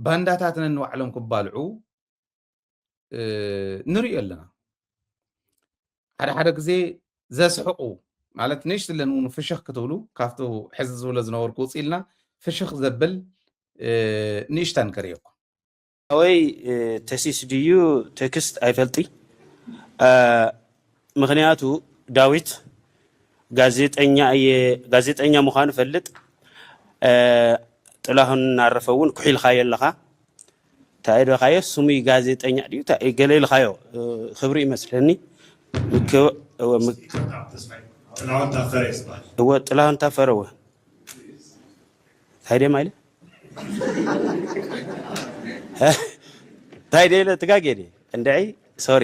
ባንዳታት ነንባዕሎም ክባልዑ ንሪኦ ኣለና። ሓደ ሓደ ግዜ ዘስሕቑ ማለት ንእሽትለን እውን ፍሽኽ ክትብሉ ካብቲ ሕዚ ዝብሎ ዝነበርኩ ውፅእ ኢልና ፍሽኽ ዘብል ንእሽታን ከርእየኩም። ወይ ተሲስ ድዩ ቴክስት ኣይፈልጢ። ምክንያቱ ዳዊት ጋዜጠኛ እየ፣ ጋዜጠኛ ምዃኑ ፈልጥ። ጥላሁን እናረፈ እውን ኩሒልካዮ ኣለኻ። እንታይ ኢልካዮ? ስሙይ ጋዜጠኛ ድዩ እንታይ ገለ ኢልካዮ? ክብሪ ይመስለኒ። ጥላሁን ታፈረ ይባል። እወ ጥላሁን ታፈረ እወ። እንታይ ደማ ኢለ እንታይ ደለ ትጋጌ እንድዒ ሶሪ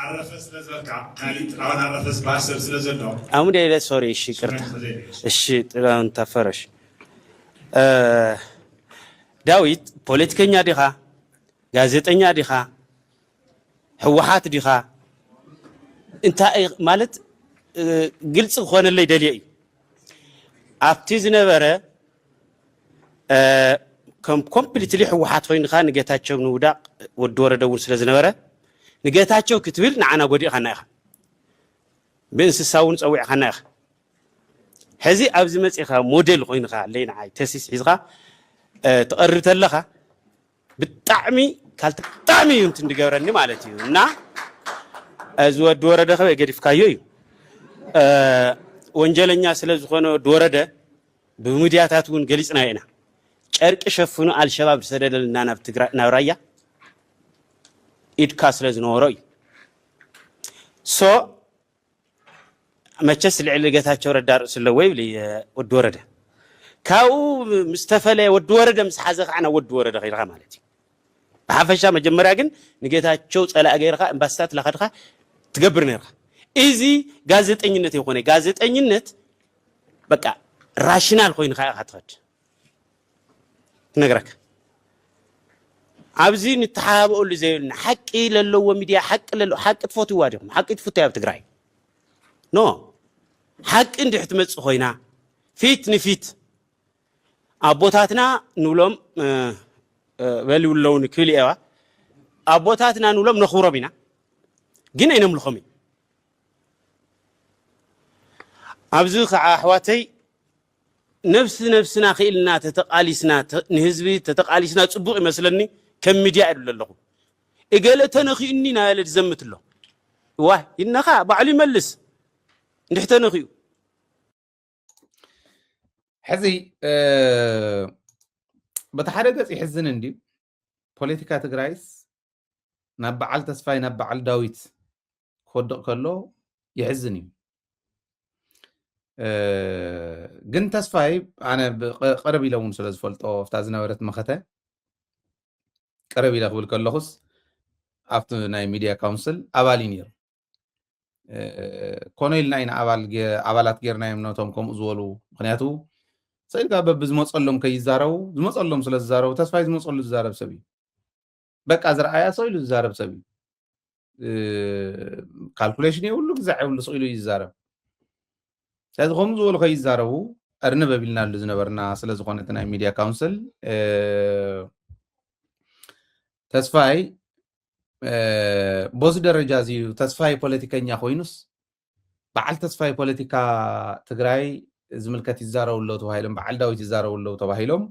ኣረፈ ስለዘልካ ካሊእ ጥላሁን ኣረፈ ዝበሃል ሰብ ስለዘሎ ኣሙ ደለ ሶሪ እሺ ቅርታ እሺ ጥላሁን ታፈረሽ ዳዊት ፖለቲከኛ ዲኻ ጋዜጠኛ ዲኻ ህወሓት ዲኻ እንታይ ማለት ግልፂ ክኾነለይ ደልየ እዩ ኣብቲ ዝነበረ ከም ኮምፕሊትሊ ህወሓት ኮይንካ ንጌታቸው ንውዳቅ ወዲ ወረደ እውን ስለ ዝነበረ ንጌታቸው ክትብል ንዓና ጎዲእካና ኢኻ ብእንስሳ እውን ፀዊዕካና ኢኻ ሕዚ ኣብዚ መፂኻ ሞዴል ኮይንካ ኣለይ ንዓይ ተሲስ ሒዝካ ትቐርብ ተለኻ ብጣዕሚ ካልቲ ብጣዕሚ እዩ እንትን ዝገብረኒ ማለት እዩ እና እዚ ወዲ ወረደ ከበ ገዲፍካዮ እዩ ወንጀለኛ ስለ ዝኾነ ወዲ ወረደ ብሚድያታት እውን ገሊፅናዮ ኢና ጨርቂ ሸፍኑ ኣልሸባብ ዝሰደደልና ናብ ትግራይ ናብ ራያ ኢድካ ስለ ዝነበሮ እዩ ሶ መቸስ ልዕሊ ጌታቸው ረዳ ርእሲ ኣለዎ ይብል ወዲ ወረደ ካብኡ ምስ ተፈለየ ወዲ ወረደ ምስ ሓዘ ከዓ ናብ ወዲ ወረደ ከይድካ ማለት እዩ ብሓፈሻ መጀመርያ ግን ንጌታቸው ፀላእ ገይርካ እምባስታት ላኸድካ ትገብር ነርካ እዚ ጋዜጠኝነት የኮነ ጋዜጠኝነት በቃ ራሽናል ኮይንካ ኢካ ትኸድ ትነግረካ ኣብዚ ንተሓባብአሉ ዘይብልና ሓቂ ለለዎ ሚድያ ሓቂ ለለዎ ሓቂ ትፈትዋ ዲኹም ሓቂ ትፍትያ ኣብ ትግራይ ኖ ሓቂ እንድሕ ትመፅእ ኮይና ፊት ንፊት ኣቦታትና ንብሎም በሊውለውን ክብል እየዋ ኣቦታትና ንብሎም ነኽብሮም ኢና ግን ኣይነምልኾም እዩ ኣብዚ ከዓ ኣሕዋተይ ነብሲ ነብስና ክኢልና ተተቃሊስና ንህዝቢ ተተቃሊስና ፅቡቅ ይመስለኒ ከም ሚድያ ይብል ኣለኹ እገለ ተነኪኡኒ ናበለ ዝዘምት ኣሎ ዋ ይነኻ ባዕሉ ይመልስ እንድሕ ተነኪኡ ሕዚ በቲ ሓደ ገፅ ይሕዝን እንድዩ ፖለቲካ ትግራይስ ናብ በዓል ተስፋይ ናብ በዓል ዳዊት ክወድቕ ከሎ ይሕዝን እዩ ግን ተስፋይ ኣነ ቀረብ ኢለ እውን ስለ ዝፈልጦ ኣብታ ዝነበረት መኸተ ቀረብ ኢለ ክብል ከለኹስ ኣብቲ ናይ ሚድያ ካውንስል ኣባል እዩ ነይሩ ኮነ ኢልና ኢና ኣባላት ጌርናዮም ነቶም ከምኡ ዝበሉ ምክንያቱ ሰኢልካ በብዝመፀሎም ከይዛረቡ ዝመፀሎም ስለ ዝዛረቡ ተስፋይ ዝመፀሉ ዝዛረብ ሰብ እዩ በቃ ዝረኣያ ሰው ኢሉ ዝዛረብ ሰብ እዩ ካልኩሌሽን የብሉ ግዛዕ የብሉ ስቕ ኢሉ እዩ ዝዛረብ ስለዚ ከምኡ ዝበሉ ከይዛረቡ ኣርንበብ ኢልናሉ ዝነበርና ስለዝኾነ እቲ ናይ ሚድያ ካውንስል ተስፋይ በዚ ደረጃ እዚ እዩ ተስፋይ ፖለቲከኛ ኮይኑስ በዓል ተስፋይ ፖለቲካ ትግራይ ዝምልከት ይዛረቡ ኣለዉ ተባሂሎም በዓል ዳዊት ይዛረቡ ኣለዉ ተባሂሎም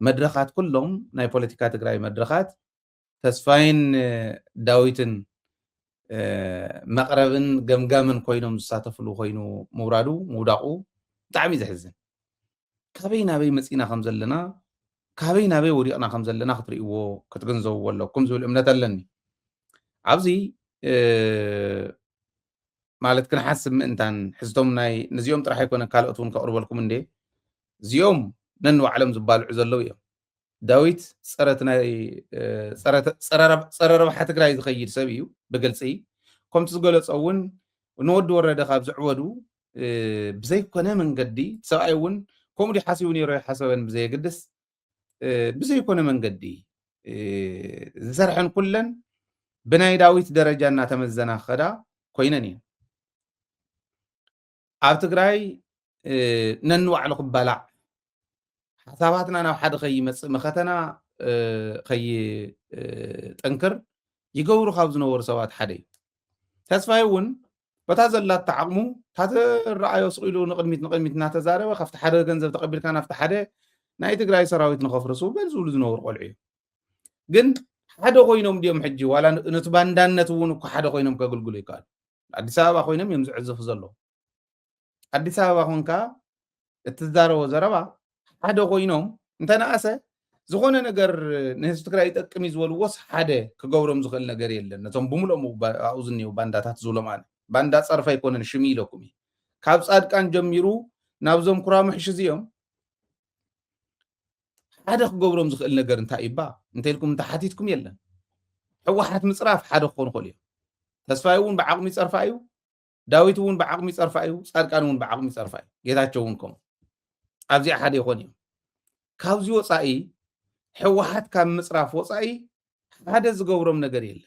መድረኻት ኩሎም ናይ ፖለቲካ ትግራይ መድረኻት ተስፋይን ዳዊትን መቕረብን ገምጋምን ኮይኖም ዝሳተፍሉ ኮይኑ ምውራዱ ምውዳቑ ብጣዕሚ ዘሕዝን ካበይ ናበይ መፂና ከም ዘለና ካበይ ናበይ ወዲቕና ከም ዘለና ክትርእይዎ ክትግንዘብዎ ኣለኩም ዝብል እምነት ኣለኒ ኣብዚ ማለት ክንሓስብ ምእንታን ሕዝቶም ናይ ነዚኦም ጥራሕ ኣይኮነ ካልኦት እውን ከቕርበልኩም እንዴ እዚኦም ነንባዕሎም ዝባልዑ ዘለዉ እዮም ዳዊት ፀረት ናይ ፀረ ረብሓ ትግራይ ዝኸይድ ሰብ እዩ ብግልፂ ከምቲ ዝገለፆ እውን ንወዲ ወረደ ካብ ዝዕወዱ ብዘይኮነ መንገዲ ሰብኣይ እውን ከምኡ ሓሲቡ ነይሮ ይሓሰበን ብዘየግድስ ብዘይኮነ መንገዲ ዝሰርሐን ኩለን ብናይ ዳዊት ደረጃ እናተመዘና ከዳ ኮይነን እየን ኣብ ትግራይ ነንባዕሉ ክባላዕ ሓሳባትና ናብ ሓደ ከይመፅእ፣ መኸተና ከይጠንክር ይገብሩ ካብ ዝነበሩ ሰባት ሓደ እዩ። ተስፋይ እውን በታ ዘላታ ዓቕሙ፣ እታ ትረኣዮ ስቕ ኢሉ ንቕድሚት ንቕድሚት እናተዛረበ፣ ካብቲ ሓደ ገንዘብ ተቐቢልካ ናብቲ ሓደ ናይ ትግራይ ሰራዊት ንኸፍርሱ በል ዝብሉ ዝነበሩ ቆልዑ እዮም። ግን ሓደ ኮይኖም ድዮም ሕጂ? ዋላ ነቲ ባንዳነት እውን እኮ ሓደ ኮይኖም ከግልግሉ ይከኣሉ። ኣዲስ ኣበባ ኮይኖም እዮም ዝዕዝፉ ዘለዉ። ኣዲስ ኣበባ ኮንካ እትዛረቦ ዘረባ ሓደ ኮይኖም እንተነኣሰ ዝኾነ ነገር ንህዝቢ ትግራይ ይጠቅም እዩ ዝበልዎስ ሓደ ክገብሮም ዝኽእል ነገር የለን። ነቶም ብምልኦም ኣብኡ ዝኒው ባንዳታት ዝብሎም ኣነ ባንዳ ጸርፊ ኣይኮነን ሽም ኢለኩም እዩ። ካብ ጻድቃን ጀሚሩ ናብዞም ኩራምሕሽ እዚኦም ሓደ ክገብሮም ዝኽእል ነገር እንታይ እባ እንተኢልኩም እንተሓቲትኩም የለን። ህወሓት ምፅራፍ ሓደ ክኾኑ ይኽእሉ እዮም። ተስፋይ እውን ብዓቕሚ ይፀርፋ እዩ። ዳዊት እውን ብዓቕሚ ይፀርፋ እዩ። ፃድቃን እውን ብዓቕሚ ይፀርፋ እዩ። ጌታቸው እውን ከምኡ። ኣብዚኣ ሓደ ይኾን እዮም። ካብዚ ወፃኢ ህወሓት ካብ ምፅራፍ ወፃኢ ሓደ ዝገብሮም ነገር የለን።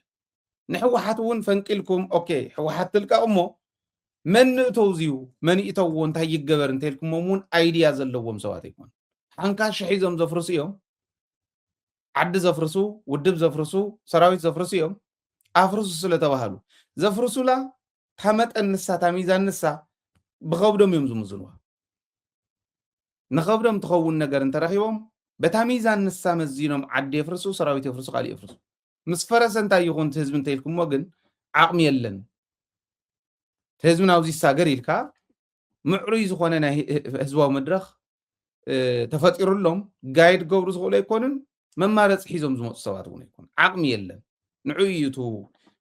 ንህወሓት እውን ፈንቂልኩም ኦኬ ህወሓት ትልቀቕ እሞ መን ንእተው እዚዩ መን ይእተዎ እንታይ ይገበር እንተልኩሞም እውን ኣይድያ ዘለዎም ሰባት ኣይኮኑ። ሓንካሽ ሒዞም ዘፍርሱ እዮም። ዓዲ ዘፍርሱ፣ ውድብ ዘፍርሱ፣ ሰራዊት ዘፍርሱ እዮም። ኣፍርሱ ስለተባሃሉ ዘፍርሱላ እታ መጠን ንሳ እታ ሚዛን ንሳ ብኸብዶም እዮም ዝምዝንዋ። ንኸብዶም ትኸውን ነገር እንተረኺቦም በታ ሚዛን ንሳ መዚኖም ዓዲ የፍርሱ፣ ሰራዊት የፍርሱ፣ ካልእ የፍርሱ። ምስ ፈረሰ እንታይ ይኹን እቲ ህዝቢ እንተኢልኩሞ ግን ዓቕሚ የለን። እቲ ህዝቢ ናብዚ ይሳገር ኢልካ ምዕሩይ ዝኾነ ናይ ህዝባዊ መድረኽ ተፈጢሩሎም ጋይድ ገብሩ ዝኽእሉ ኣይኮኑን። መማረፂ ሒዞም ዝመፁ ሰባት እውን ኣይኮኑ። ዓቕሚ የለን። ንዑ እዩ እቲ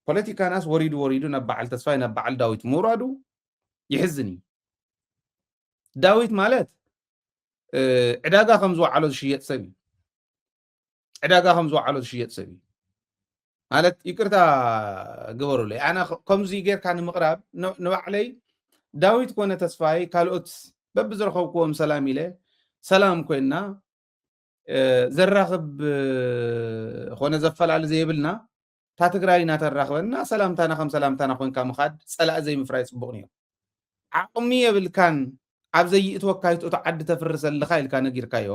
ፖለቲካናስ ወሪዱ ወሪዱ ናብ በዓል ተስፋይ ናብ በዓል ዳዊት ምውራዱ ይሕዝን እዩ። ዳዊት ማለት ዕዳጋ ከም ዝወዓሎ ዝሽየጥ ሰብ እዩ። ዕዳጋ ከም ዝወዓሎ ዝሽየጥ ሰብ እዩ። ማለት ይቅርታ ግበሩለይ፣ ኣነ ከምዚ ጌርካ ንምቕራብ ንባዕለይ ዳዊት ኮነ ተስፋይ ካልኦት በብዝረኸብክዎም ሰላም ኢለ ሰላም ኮይንና ዘራኽብ ኾነ ዘፈላሊ ዘይብልና እታ ትግራይ እናተራኽበና ሰላምታና ከም ሰላምታና ኮንካ ምኻድ ጸላኢ ዘይምፍራይ ጽቡቕ ነይሩ። ዓቕሚ የብልካን ኣብ ዘይእትወካ ይትእቶ ዓዲ ተፍርስ ኣለኻ ኢልካ ነጊርካዮ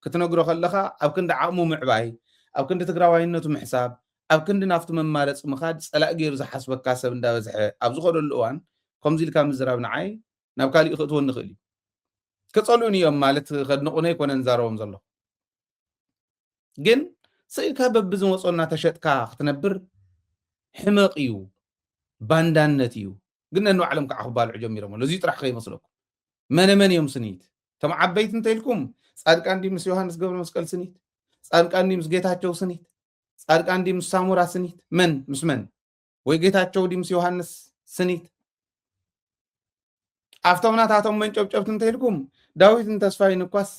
ክትነግሮ ከለኻ ኣብ ክንዲ ዓቕሙ ምዕባይ ኣብ ክንዲ ትግራዋይነቱ ምሕሳብ ኣብ ክንዲ ናብቲ መማረፂ ምኻድ ጸላኢ ገይሩ ዝሓስበካ ሰብ እንዳበዝሐ ኣብ ዝኸደሉ እዋን ከምዚ ኢልካ ምዝራብ ንዓይ ናብ ካሊእ ክእትወኒ ይኽእል እዩ። ክጸልኡኒ እዮም ማለት ከድንቑኒ ኣይኮነን ዛረቦም ዘሎ። ግን ስኢልካ በብዝመጾ እናተሸጥካ ክትነብር ሕመቕ እዩ፣ ባንዳነት እዩ። ግን ነንባዕሎም ከዓ ክባልዑ ጀሚሮም ኣሎ። እዚዩ ጥራሕ ከይመስለኩም። መነ መን እዮም ስኒት? እቶም ዓበይቲ እንተኢልኩም ጻድቃን ድዩ ምስ ዮሃንስ ገብረ መስቀል ስኒት? ጻድቃን ድዩ ምስ ጌታቸው ስኒት? ጻድቃን ድዩ ምስ ሳሞራ ስኒት? መን ምስ መን? ወይ ጌታቸው ድዩ ምስ ዮሃንስ ስኒት? ኣብቶም ናታቶም መንጨብጨብቲ እንተኢልኩም ዳዊትን ተስፋይን እኳስ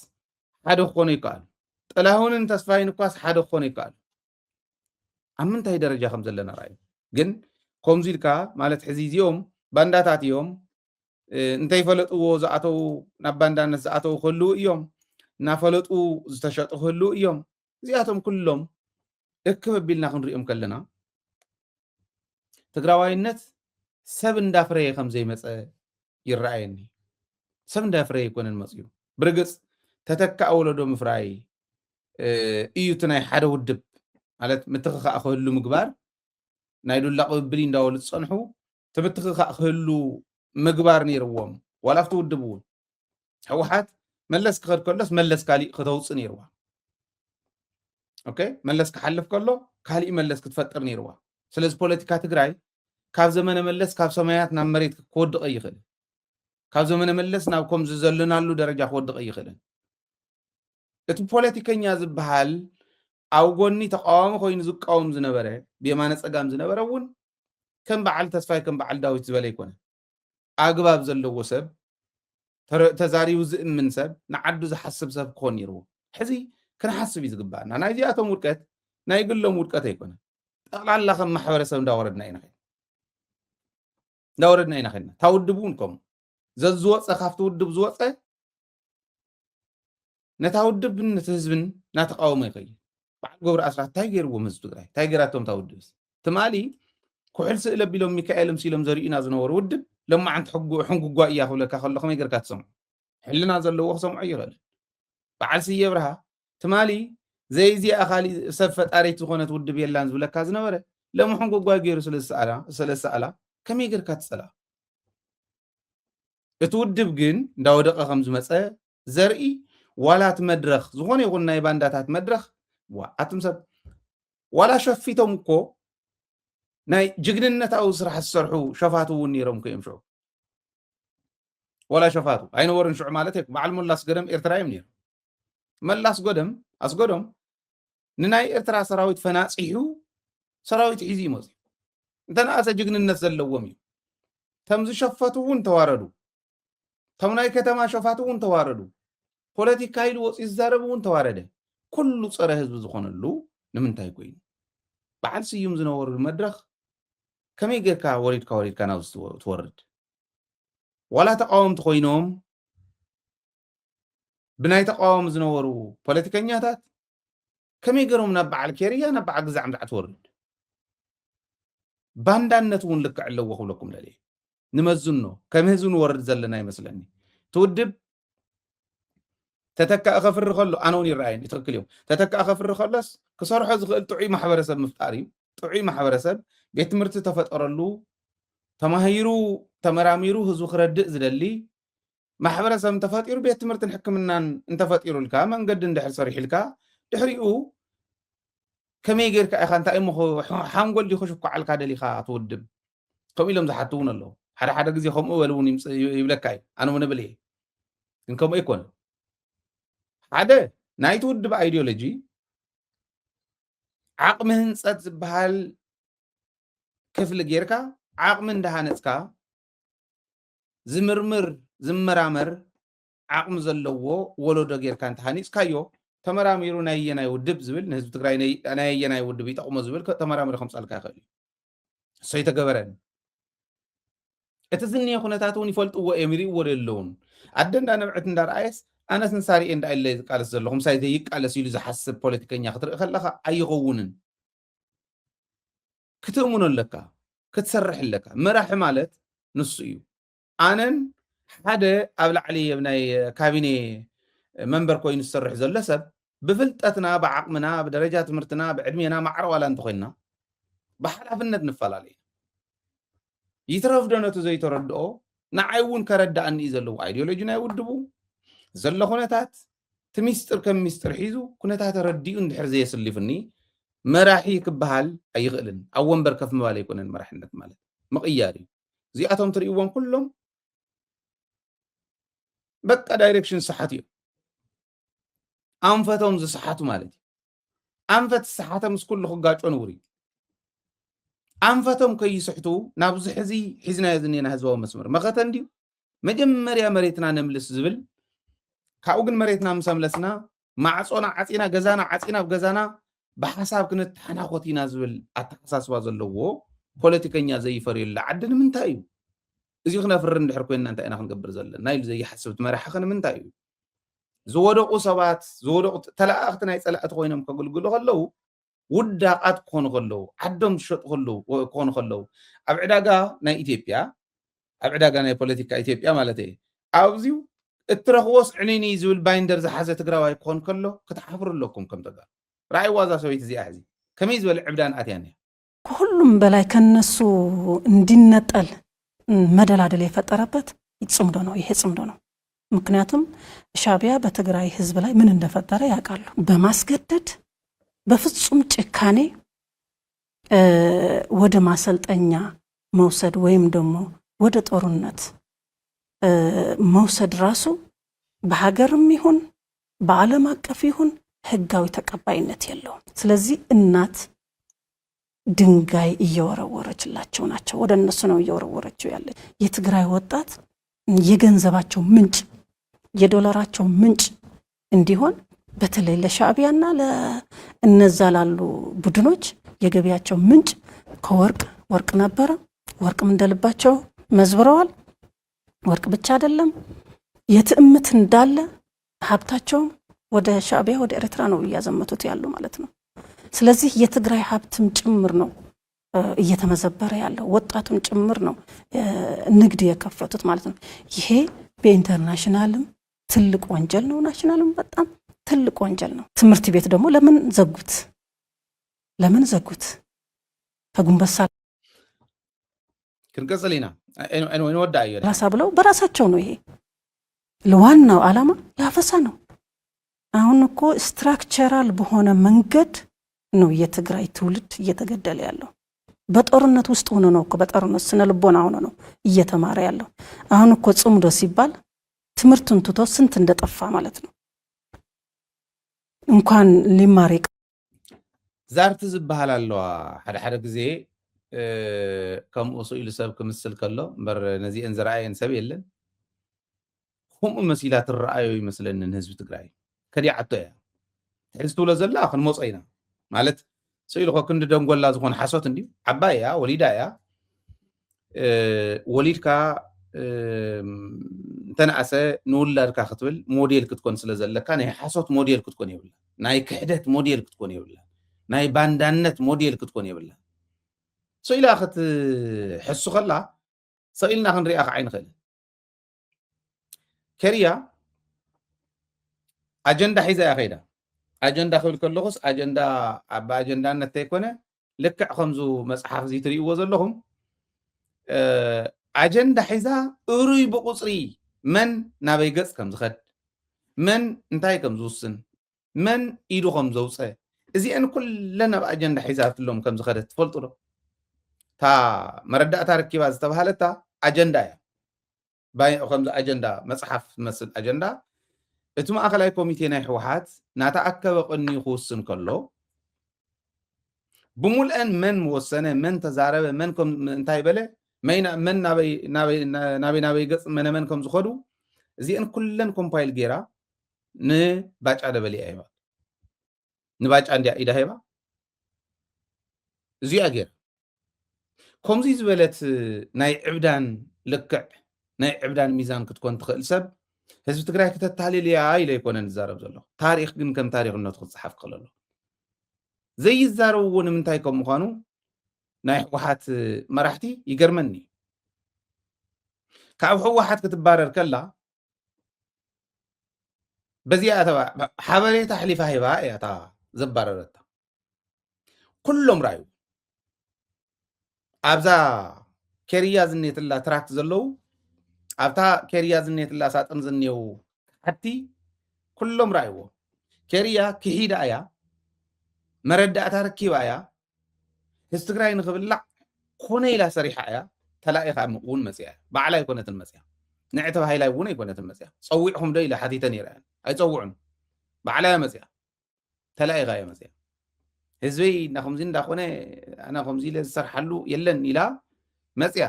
ሓደ ክኾኑ ይከኣሉ። ጥላሁንን ተስፋይን እኳስ ሓደ ክኾኑ ይከኣሉ። ኣብ ምንታይ ደረጃ ከም ዘለና ርኣዩ። ግን ከምዚ ኢልካ ማለት ሕዚ እዚኦም ባንዳታት እዮም እንተይፈለጥዎ ዝኣተው ናብ ባንዳነት ዝኣተው ክህልው እዮም፣ እናፈለጡ ዝተሸጡ ክህልው እዮም። እዚኣቶም ኩሎም እክብ ኣቢልና ክንሪኦም ከለና ትግራዋይነት ሰብ እንዳፍረየ ከም ዘይመፀ ይረኣየኒ። ሰብ እንዳፍረየ ኣይኮነን መፅዩ። ብርግፅ ተተካእ ወለዶ ምፍራይ እዩ እቲ ናይ ሓደ ውድብ ማለት ምትኽኻእ ክህሉ ምግባር ናይ ዱላ ቅብብል እንዳበሉ ዝፀንሑ እቲ ምትኽኻእ ክህሉ ምግባር ነይርዎም። ዋላ ኣብቲ ውድብ እውን ህወሓት መለስ ክኸድ ከሎስ መለስ ካሊእ ክተውፅእ ነይርዋ። ኦኬ መለስ ክሓልፍ ከሎ ካሊእ መለስ ክትፈጥር ነይርዋ። ስለዚ ፖለቲካ ትግራይ ካብ ዘመነ መለስ ካብ ሰማያት ናብ መሬት ክወድቕ ኣይኽእልን። ካብ ዘመነ መለስ ናብ ከምዚ ዘለናሉ ደረጃ ክወድቕ ኣይኽእልን። እቲ ፖለቲከኛ ዝበሃል ኣብ ጎኒ ተቃዋሚ ኮይኑ ዝቃወም ዝነበረ ብየማነ ፀጋም ዝነበረ እውን ከም በዓል ተስፋይ ከም በዓል ዳዊት ዝበለ ኣይኮነ። ኣግባብ ዘለዎ ሰብ ተዛሪቡ ዝእምን ሰብ ንዓዱ ዝሓስብ ሰብ ክኾን ነይርዎ። ሕዚ ክንሓስብ እዩ ዝግባኣና። ናይዚኣቶም ውድቀት ናይ ግሎም ውድቀት ኣይኮነ። ጠቕላላ ከም ማሕበረሰብ እንዳወረድና ኢና እንዳወረድና ኢና ኸድና። እታ ውድብ እውን ከምኡ ዘዝወፀ ካብቲ ውድብ ዝወፀ ነታ ውድብን ነቲ ህዝብን እናተቃወመ ይኸይድ። በዓል ገብሩ ኣስራት እንታይ ገይርዎም ህዝቢ ትግራይ? እንታይ ገይራቶም እታ ውድብስ? ትማሊ ኩሕል ስእሊ ኣቢሎም ሚካኤል ምሲሎም ዘርእዩና ዝነበሩ ውድብ ለማዓንቲ ሕንጉጓ እያ ክብለካ ከሎ ከመይ ገይርካ ትሰምዖ? ሕልና ዘለዎ ክሰምዖ ይኽእል። በዓል ስየ ብርሃ ትማሊ ዘይዚኣ ካሊእ ሰብ ፈጣሪት ዝኾነት ውድብ የላን ዝብለካ ዝነበረ፣ ለምሕንጎጓይ ገይሩ ስለ ዝሰኣላ ከመይ ጌርካ ትጸላ? እቲ ውድብ ግን እንዳወደቐ ከም ዝመጸ ዘርኢ፣ ዋላ እቲ መድረኽ ዝኾነ ይኹን ናይ ባንዳታት መድረኽ፣ ዋ ኣቱም ሰብ ዋላ ሸፊቶም እኮ ናይ ጅግንነታዊ ስራሕ ዝሰርሑ ሸፋቱ እውን ነይሮም እኮ እዮም ሽዑ። ዋላ ሸፋቱ ኣይነበሩን ሽዑ ማለት እዩ። በዓል ሞላ ኣስገዶም ኤርትራ እዮም ነይሮም። መላ ኣስገዶም ኣስገዶም ንናይ ኤርትራ ሰራዊት ፈናጺሑ ሰራዊት ሒዙ ይመጽ። እንተነኣሰ ጅግንነት ዘለዎም እዩ። ከም ዝሸፈቱ እውን ተዋረዱ። ከም ናይ ከተማ ሸፋቱ እውን ተዋረዱ። ፖለቲካ ኢሉ ወፂኡ ዝዛረብ እውን ተዋረደ። ኩሉ ፀረ ህዝቢ ዝኾነሉ ንምንታይ ኮይኑ? በዓል ስዩም ዝነበሩ መድረኽ ከመይ ጌርካ ወሪድካ ወሪድካ ናብ ትወርድ? ዋላ ተቃወምቲ ኮይኖም ብናይ ተቃወሚ ዝነበሩ ፖለቲከኛታት ከመይ ገይሮም ናብ በዓል ኬርያ ናብ በዓል ግዛዕ ምዛዕ ትወርድ? ባንዳነት እውን ልክዕ ኣለዎ ክብለኩም ደልየ። ንመዝኖ ከም ህዝቢ ንወርድ ዘለና ይመስለኒ። ትውድብ ተተካኢ ከፍሪ ከሎ ኣነ እውን ይረኣየኒ ትኽክል እዮም። ተተካኢ ከፍሪ ከሎስ ክሰርሖ ዝኽእል ጥዑይ ማሕበረሰብ ምፍጣር እዩ። ጥዑይ ማሕበረሰብ ቤት ትምህርቲ ተፈጠረሉ ተማሂሩ ተመራሚሩ ህዝቡ ክረድእ ዝደሊ ማሕበረሰብ እንተፈጢሩ ቤት ትምህርትን ሕክምናን እንተፈጢሩልካ መንገዲ እንድሕር ሰሪሕልካ ድሕሪኡ ከመይ ጌርካ ኢኻ እንታይ እሞ ሓንጎል ዲኹ ሽኳዓልካ ደሊኻ ትውድብ ከምኡ ኢሎም ዝሓትውን ኣለዉ። ሓደ ሓደ ግዜ ከምኡ በል እውን ይብለካ እዩ። ኣነ እውን እብል እየ ግን ከምኡ ኣይኮነ። ሓደ ናይቲ ውድብ ኣይዲዮሎጂ ዓቕሚ ህንፀት ዝበሃል ክፍሊ ጌርካ ዓቕሚ እንዳሃነፅካ ዝምርምር ዝመራመር ዓቕሚ ዘለዎ ወለዶ ጌርካ እንተሃኒፅካዮ ተመራሚሩ ናይ ኣየናይ ውድብ ዝብል ንህዝቢ ትግራይ ናይ ኣየናይ ውድብ ይጠቕሞ ዝብል ተመራሚሩ ከምፃልካ ይኽእል እዩ። እሶ ይተገበረን እቲ ዝኒየ ኩነታት እውን ይፈልጥዎ እዮም ይርእዎ ኣለውን። ኣደ እንዳ ነብዕት እንዳረኣየስ ኣነስ ንሳሪኤ እንዳ ኢለ ዝቃለስ ዘለኹ ምሳይ ዘይቃለስ ኢሉ ዝሓስብ ፖለቲከኛ ክትርኢ ከለኻ ኣይኸውንን። ክትእምኖ ኣለካ ክትሰርሕ ኣለካ። መራሒ ማለት ንሱ እዩ። ኣነን ሓደ ኣብ ላዕሊ ናይ ካቢኔ መንበር ኮይኑ ዝሰርሕ ዘሎ ሰብ ብፍልጠትና ብዓቕምና ብደረጃ ትምህርትና ብዕድሜና ማዕረ ዋላ እንተኮይንና ብሓላፍነት ንፈላለ ኢና። ይትረፍ ዶ ነቲ ዘይተረድኦ ንዓይ እውን ከረዳእኒ እዩ ዘለዎ ኣይዲዮሎጂ ናይ ውድቡ ዘሎ ኩነታት እቲ ሚስጥር ከም ሚስጥር ሒዙ ኩነታት ረዲኡ እንድሕር ዘየስሊፍኒ መራሒ ክበሃል ኣይኽእልን። ኣብ ወንበር ከፍ ምባል ኣይኮነን መራሕነት ማለት ምቕያር እዩ። እዚኣቶም ትርእይዎም ኩሎም በቃ ዳይሬክሽን ዝሰሓቱ እዮም። ኣንፈቶም ዝሰሓቱ ማለት እዩ። ኣንፈት ዝሰሓተ ምስ ኩሉ ክጋጮ ንቡር እዩ። ኣንፈቶም ከይስሕቱ ናብዚ ሕዚ ሒዝናዮ ዝኒና ህዝባዊ መስመር መኸተ እንድዩ መጀመርያ መሬትና ነምልስ ዝብል ካብኡ ግን መሬትና ምስ ኣምለስና ማዕፆና ዓፂና ገዛና ዓፂና ኣብ ገዛና ብሓሳብ ክንተሓናኾት ኢና ዝብል ኣተሓሳስባ ዘለዎ ፖለቲከኛ ዘይፈርየሉ ዓዲ ንምንታይ እዩ? እዚ ክነፍሪ እንድሕር ኮይንና እንታይ ኢና ክንገብር ዘለና ኢሉ ዘይሓስብ እቲ መራሒ ከ ንምንታይ እዩ? ዝወደቑ ሰባት ዝወደቑ ተለኣእኽቲ ናይ ፀላእቲ ኮይኖም ከገልግሉ ከለዉ ውዳቓት ክኾኑ ከለዉ ዓዶም ዝሸጡ ከለዉ ክኾኑ ከለዉ ኣብ ዕዳጋ ናይ ኢትዮጵያ ኣብ ዕዳጋ ናይ ፖለቲካ ኢትዮጵያ ማለት እየ ኣብዚዩ እትረኽቦስ ዕንይንይ ዝብል ባይንደር ዝሓዘ ትግራዋይ ክኾን ከሎ ክትሓፍሩ ኣለኩም ከም ተጋሩ። ራእይዋ እዛ ሰበይቲ እዚኣ ሕዚ ከመይ ዝበለ ዕብዳን ኣትያ እኒኣ። ከሁሉም በላይ ከነሱ እንዲነጠል መደላደል የፈጠረበት ይህ ጽምዶ ነው፣ ይሄ ጽምዶ ነው። ምክንያቱም ሻዕቢያ በትግራይ ህዝብ ላይ ምን እንደፈጠረ ያውቃሉ። በማስገደድ በፍጹም ጭካኔ ወደ ማሰልጠኛ መውሰድ ወይም ደግሞ ወደ ጦርነት መውሰድ ራሱ በሀገርም ይሁን በዓለም አቀፍ ይሁን ህጋዊ ተቀባይነት የለውም። ስለዚህ እናት ድንጋይ እየወረወረችላቸው ናቸው። ወደ እነሱ ነው እየወረወረችው ያለች። የትግራይ ወጣት የገንዘባቸው ምንጭ የዶላራቸው ምንጭ እንዲሆን በተለይ ለሻዕቢያና ለእነዛ ላሉ ቡድኖች የገቢያቸው ምንጭ ከወርቅ ወርቅ ነበረ። ወርቅም እንደልባቸው መዝብረዋል። ወርቅ ብቻ አይደለም የትዕምት እንዳለ ሀብታቸውም ወደ ሻዕቢያ ወደ ኤርትራ ነው እያዘመቱት ያሉ ማለት ነው። ስለዚህ የትግራይ ሀብትም ጭምር ነው እየተመዘበረ ያለው ወጣቱን ጭምር ነው ንግድ የከፈቱት ማለት ነው። ይሄ በኢንተርናሽናልም ትልቅ ወንጀል ነው። ናሽናልም በጣም ትልቅ ወንጀል ነው። ትምህርት ቤት ደግሞ ለምን ዘጉት? ለምን ዘጉት? ከጉንበሳ ክንቀጽል ኢና። ንወዳ እዩ። ራሳ ብለው በራሳቸው ነው። ይሄ ለዋናው ዓላማ ላፈሳ ነው። አሁን እኮ ስትራክቸራል በሆነ መንገድ ነው የትግራይ ትውልድ እየተገደለ ያለው። በጦርነት ውስጥ ሆኖ ነው እኮ፣ በጦርነት ስነ ልቦና ሆኖ ነው እየተማረ ያለው። አሁን እኮ ጽምዶ ሲባል ትምህርቱን ትቶ ስንት እንደጠፋ ማለት ነው። እንኳን ሊማር ይቅ- ዛርቲ ዝበሃል ኣለዋ። ሓደ ሓደ ግዜ ከምኡ ስኢሉ ሰብ ክምስል ከሎ እምበር ነዚአን ዝረኣየን ሰብ የለን። ከምኡ መሲላ ትረኣዮ ይመስለኒ ንህዝቢ ትግራይ። ከዲዓቶ እያ። ሕዚ ትብሎ ዘላ ክንመጾ ኢና። ማለት ስኢሉ ኮ ክንዲ ደንጎላ ዝኾነ ሓሶት እንድዩ። ዓባይ እያ፣ ወሊዳ እያ። ወሊድካ እንተነኣሰ ንውላድካ ክትብል ሞዴል ክትኮን ስለ ዘለካ ናይ ሓሶት ሞዴል ክትኮን የብላ፣ ናይ ክሕደት ሞዴል ክትኮን የብላ፣ ናይ ባንዳነት ሞዴል ክትኮን የብላ። ስኢላ ክትሕሱ ከላ ሰኢልና ክንሪኣ ከዓ ኣይንኽእልን። ከሪያ ኣጀንዳ ሒዛ እያ ከይዳ። ኣጀንዳ ክብል ከለኹስ ኣጀንዳ ብኣጀንዳነት ተይኮነ ልክዕ ከምዙ መፅሓፍ እዚ ትርእይዎ ዘለኹም ኣጀንዳ ሒዛ እሩይ ብቁፅሪ መን ናበይ ገፅ ከም ዝኸድ፣ መን እንታይ ከም ዝውስን፣ መን ኢዱ ከም ዘውፀ፣ እዚአን ኩለን ኣብ ኣጀንዳ ሒዛትሎም ከም ዝኸደት ትፈልጡ ዶ? እታ መረዳእታ ረኪባ ዝተባሃለታ ኣጀንዳ እያ። ከምዚ ኣጀንዳ መፅሓፍ ዝመስል ኣጀንዳ እቲ ማእኸላይ ኮሚቴ ናይ ህወሓት ናተኣከበ ቀንዩ ክውስን ከሎ ብሙልአን መን ወሰነ፣ መን ተዛረበ፣ መን እንታይ በለ፣ መን ናበይ ናበይ ገፅ መነመን ከም ዝኸዱ እዚአን ኩለን ኮምፓይል ገይራ ንባጫ ደበሌ እያ ሂባ። ንባጫ እንዲያ ኢዳ ሂባ እዚኣ ገይራ። ከምዚ ዝበለት ናይ ዕብዳን ልክዕ ናይ ዕብዳን ሚዛን ክትኮን ትኽእል ሰብ ህዝቢ ትግራይ ክተታልል እያ ኢለ ኣይኮነን ዝዛረብ ዘለኹ። ታሪኽ ግን ከም ታሪኽነቱ ክፀሓፍ ክኽእል ኣለዎ። ዘይዛረብዎ ንምንታይ ከም ምዃኑ ናይ ህወሓት መራሕቲ ይገርመኒ። ካብ ህወሓት ክትባረር ከላ በዚኣ ሓበሬታ ኣሕሊፋ ሂባ እያ እታ ዘባረረታ። ኩሎም ራዩ ኣብዛ ኬርያ ዝኔትላ ትራክት ዘለዉ ኣብታ ኬርያ ዝኔትላ ሳጥን ዝኔው ሓቲ ኩሎም ራይዎ። ኬርያ ክሒዳ እያ፣ መረዳእታ ረኪባ እያ። ህዝቢ ትግራይ ንክብላዕ ኮነ ኢላ ሰሪሓ እያ። ተላኢኻ እውን መፅያ እያ። ባዕላ ኣይኮነትን መፅያ፣ ንዕ ተባሂላ እውን ኣይኮነትን መፅያ። ፀዊዕኹም ዶ ኢለ ሓቲተ ነይረ እየን። ኣይፀውዑን፣ ባዕላ እያ መፅያ። ተላኢኻ እያ መፅያ። ህዝበይ እና ከምዚ እንዳኾነ ኣና ከምዚ ኢለ ዝሰርሓሉ የለን ኢላ መፅያ።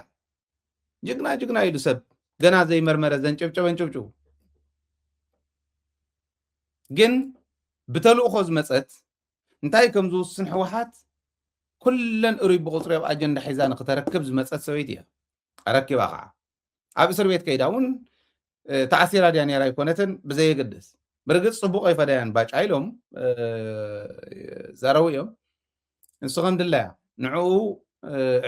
ጅግና ጅግና ኢሉ ሰብ ገና ዘይመርመረ ዘንጨብጨበ እንጭብጭቡ። ግን ብተልእኾ ዝመፀት እንታይ ከም ዝውስን ህወሓት ኩለን እሩይ ብቁፅሪ ኣብ ኣጀንዳ ሒዛ ንክተረክብ ዝመፀት ሰበይቲ እያ። ኣረኪባ ከዓ ኣብ እስር ቤት ከይዳ እውን ተኣሲራ ድያ ነይራ ኣይኮነትን ብዘየገድስ። ብርግፅ ፅቡቅ ኣይፈደያን ባጫ ኢሎም ዘረው እዮም። ንሱ ከም ድላያ ንዕኡ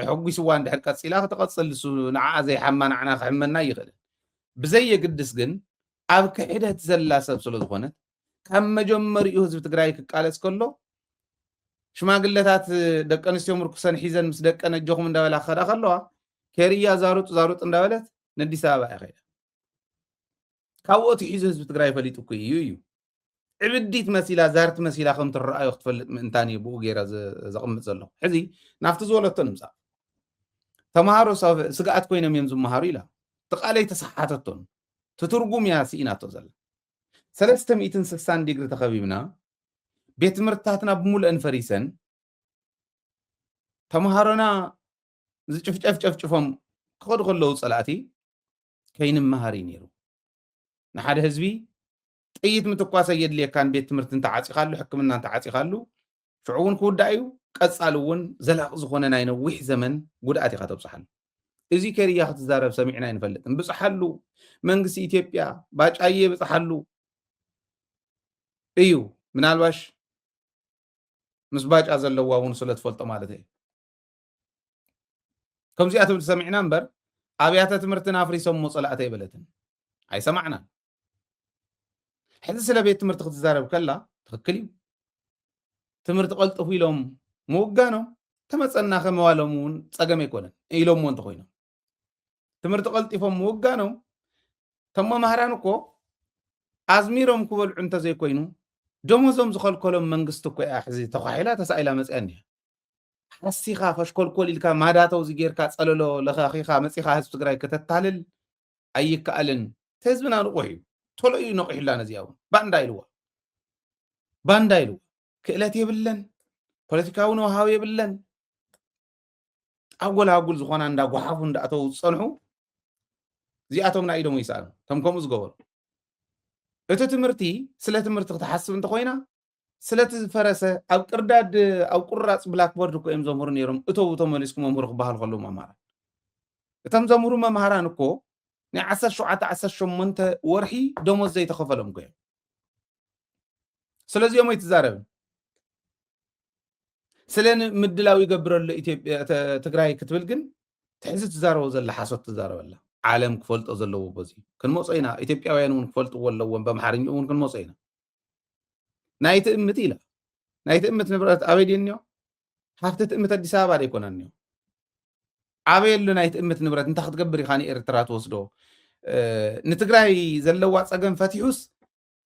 ሕጉስዋ እንድሕር ቀፂላ ክትቐፅል ንሱ ንዓኣ ዘይሓማ ንዓና ክሕመና ይኽእልን። ብዘየግድስ ግን ኣብ ክሕደት ዘላ ሰብ ስለ ዝኾነት ካብ መጀመሪኡ ህዝቢ ትግራይ ክቃለስ ከሎ ሽማግለታት ደቂ ኣንስትዮ ምርኩሰን ሒዘን ምስ ደቀን ኣጆኹም እንዳበላ ክኸዳ ከለዋ ኬርያ ዛሩጥ ዛሩጥ እንዳበለት ንኣዲስ ኣበባ እያ ከይዳ። ካብኡ ኣትሒዙ ህዝቢ ትግራይ ፈሊጡ እኮ እዩ እዩ። ዕብዲት መሲላ ዛርቲ መሲላ ከም ትረኣዮ ክትፈልጥ ምእንታን እዩ ብኡ ገይረ ዘቕምጥ ዘለኹ። ሕዚ ናብቲ ዝበለቶ ንምፃእ። ተምሃሮ ስግኣት ኮይኖም እዮም ዝመሃሩ ኢላ። እቲ ቃለይ ተሰሓተቶን ትትርጉም እያ ስኢናቶ ዘላ። ሰለስተ ሚእትን ስሳን ዲግሪ ተኸቢብና ቤት ትምህርትታትና ብምሉአን ፈሪሰን ተምሃሮና ዝጭፍጨፍ ጨፍጭፎም ክኸዱ ከለዉ ፀላእቲ ከይንመሃር እዩ ነይሩ። ንሓደ ህዝቢ ጥይት ምትኳስ ኣየድልየካን ቤት ትምህርቲ እንተዓፂኻሉ ሕክምና እንተዓፂኻሉ ሽዑ እውን ክውዳእ እዩ። ቀፃሊ እውን ዘላቂ ዝኾነ ናይ ነዊሕ ዘመን ጉድኣት ኢኻ ተብፅሓሉ። እዚ ከይርያ ክትዛረብ ሰሚዕና ኣይንፈልጥን። ብፅሓሉ መንግስቲ ኢትዮጵያ ባጫየ ብፅሓሉ እዩ ምናልባሽ ምስ ባጫ ዘለዋ እውን ስለ ትፈልጦ ማለት እዩ። ከምዚኣ ትብል ሰሚዕና እምበር ኣብያተ ትምህርትና ኣፍሪሶሞ ፀላእተይ በለትን ኣይሰማዕናን። ሕዚ ስለ ቤት ትምህርቲ ክትዛረብ ከላ ትኽክል እዩ። ትምህርቲ ቀልጥፉ ኢሎም ምውጋኖም ተመፀና ከመዋሎም እውን ፀገም ኣይኮነን ኢሎምዎ እንተኮይኖም፣ ትምህርቲ ቀልጢፎም ምውጋኖም፣ እቶም መማህራን እኮ ኣዝሚሮም ክበልዑ እንተዘይኮይኑ ደሞዞም ዝኸልከሎም መንግስቲ እኮ እያ ሕዚ ተኳሒላ ተሳኢላ መፅያ እኒያ። ሓሲኻ ፈሽኮልኮል ኢልካ ማዳተው ዝጌርካ ፀለሎ ለኻኺኻ መፂኻ ህዝቢ ትግራይ ከተታልል ኣይከኣልን። እቲ ህዝብና ንቑሕ እዩ። ቶሎ እዩ ነቂሑላ ነዚኣ እውን። ባንዳ ኢልዋ። ባንዳ ኢልዋ። ክእለት የብለን። ፖለቲካዊ ነውሃው የብለን። ኣጎል ኣጉል ዝኾና እንዳጓሓፉ እንዳእተው ዝፀንሑ እዚኣቶም ናይ ኢዶም ይሰኣኑ። እቶም ከምኡ ዝገበሩ። እቲ ትምህርቲ ስለ ትምህርቲ ክትሓስብ እንተኮይና ስለቲ ዝፈረሰ ኣብ ቅርዳድ ኣብ ቁራፅ ብላክቦርድ እኮ እዮም ዘምህሩ ነይሮም። እተው ተመሊስኩም መምህሩ ክበሃል ከለዎም ኣማራ እቶም ዘምህሩ መምሃራን እኮ ናይ ዓሰርተ ሸውዓተ ዓሰርተ ሸሞንተ ወርሒ ደሞዝ ዘይተኸፈሎም እኮ እዮም። ስለዚኦም ኣይትዛረብን። ስለ ምድላው ይገብረሉ ኢትዮጵያ ትግራይ ክትብል ግን ትሕዚ ትዛረቦ ዘላ ሓሶት ትዛረበላ። ዓለም ክፈልጦ ዘለዎ በዚ ክንመፆ ኢና። ኢትዮጵያውያን እውን ክፈልጥዎ ኣለዎም። በምሓርኛ እውን ክንመፆ ኢና። ናይ ትእምት ኢላ ናይ ትእምት ንብረት ኣበይ ድዩ እኒኦ? ሃፍቲ ትእምት ኣዲስ ኣበባ ዶ ኣይኮነን እኒኦ? ኣበይ ኣሎ ናይ ትእምት ንብረት? እንታይ ክትገብር ኢኻ ንኤርትራ ትወስዶ? ንትግራይ ዘለዋ ፀገም ፈቲሑስ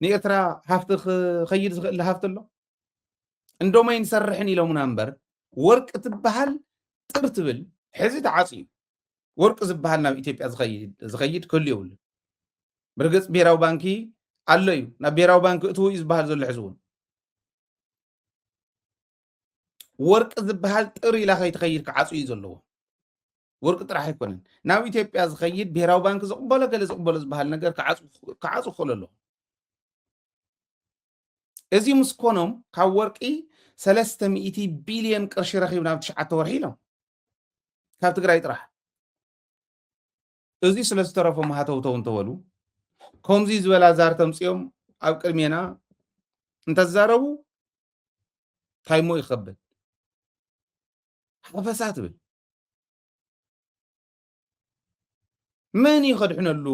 ንኤርትራ ሃፍቲ ክኸይድ ዝኽእል ሃፍቲ ኣሎ? እንዶመይ ንሰርሕን ኢሎምና እምበር ወርቂ ትበሃል ጥር ትብል ሕዚ ተዓፅዩ። ወርቂ ዝበሃል ናብ ኢትዮጵያ ዝኸይድ ክህሉ የብሉ። ብርግፅ ብሄራዊ ባንኪ ኣሎ እዩ። ናብ ብሄራዊ ባንኪ እትው እዩ ዝበሃል ዘሎ ሕዚ እውን። ወርቂ ዝበሃል ጥር ኢላ ከይትኸይድ ክዓፁ እዩ ዘለዎ። ወርቂ ጥራሕ ኣይኮነን ናብ ኢትዮጵያ ዝኸይድ ብሄራዊ ባንኪ ዝቕበሎ ገለ ዝቕበሎ ዝበሃል ነገር ክዓፁ ክኽእሉ ኣለዎ። እዚ ምስ ኮኖም ካብ ወርቂ ሰለስተ ሚእቲ ቢልዮን ቅርሺ ረኺብና ኣብ ትሽዓተ ወርሒ ኢሎም ካብ ትግራይ ጥራሕ። እዚ ስለ ዝተረፎም ሃተውተው እንተበሉ ከምዚ ዝበላ ዛር ተምፅኦም ኣብ ቅድሜና እንተዛረቡ ታይሞ ይኸብድ ሓፈሳ ትብል። መን እዩ ከድሕነሉ?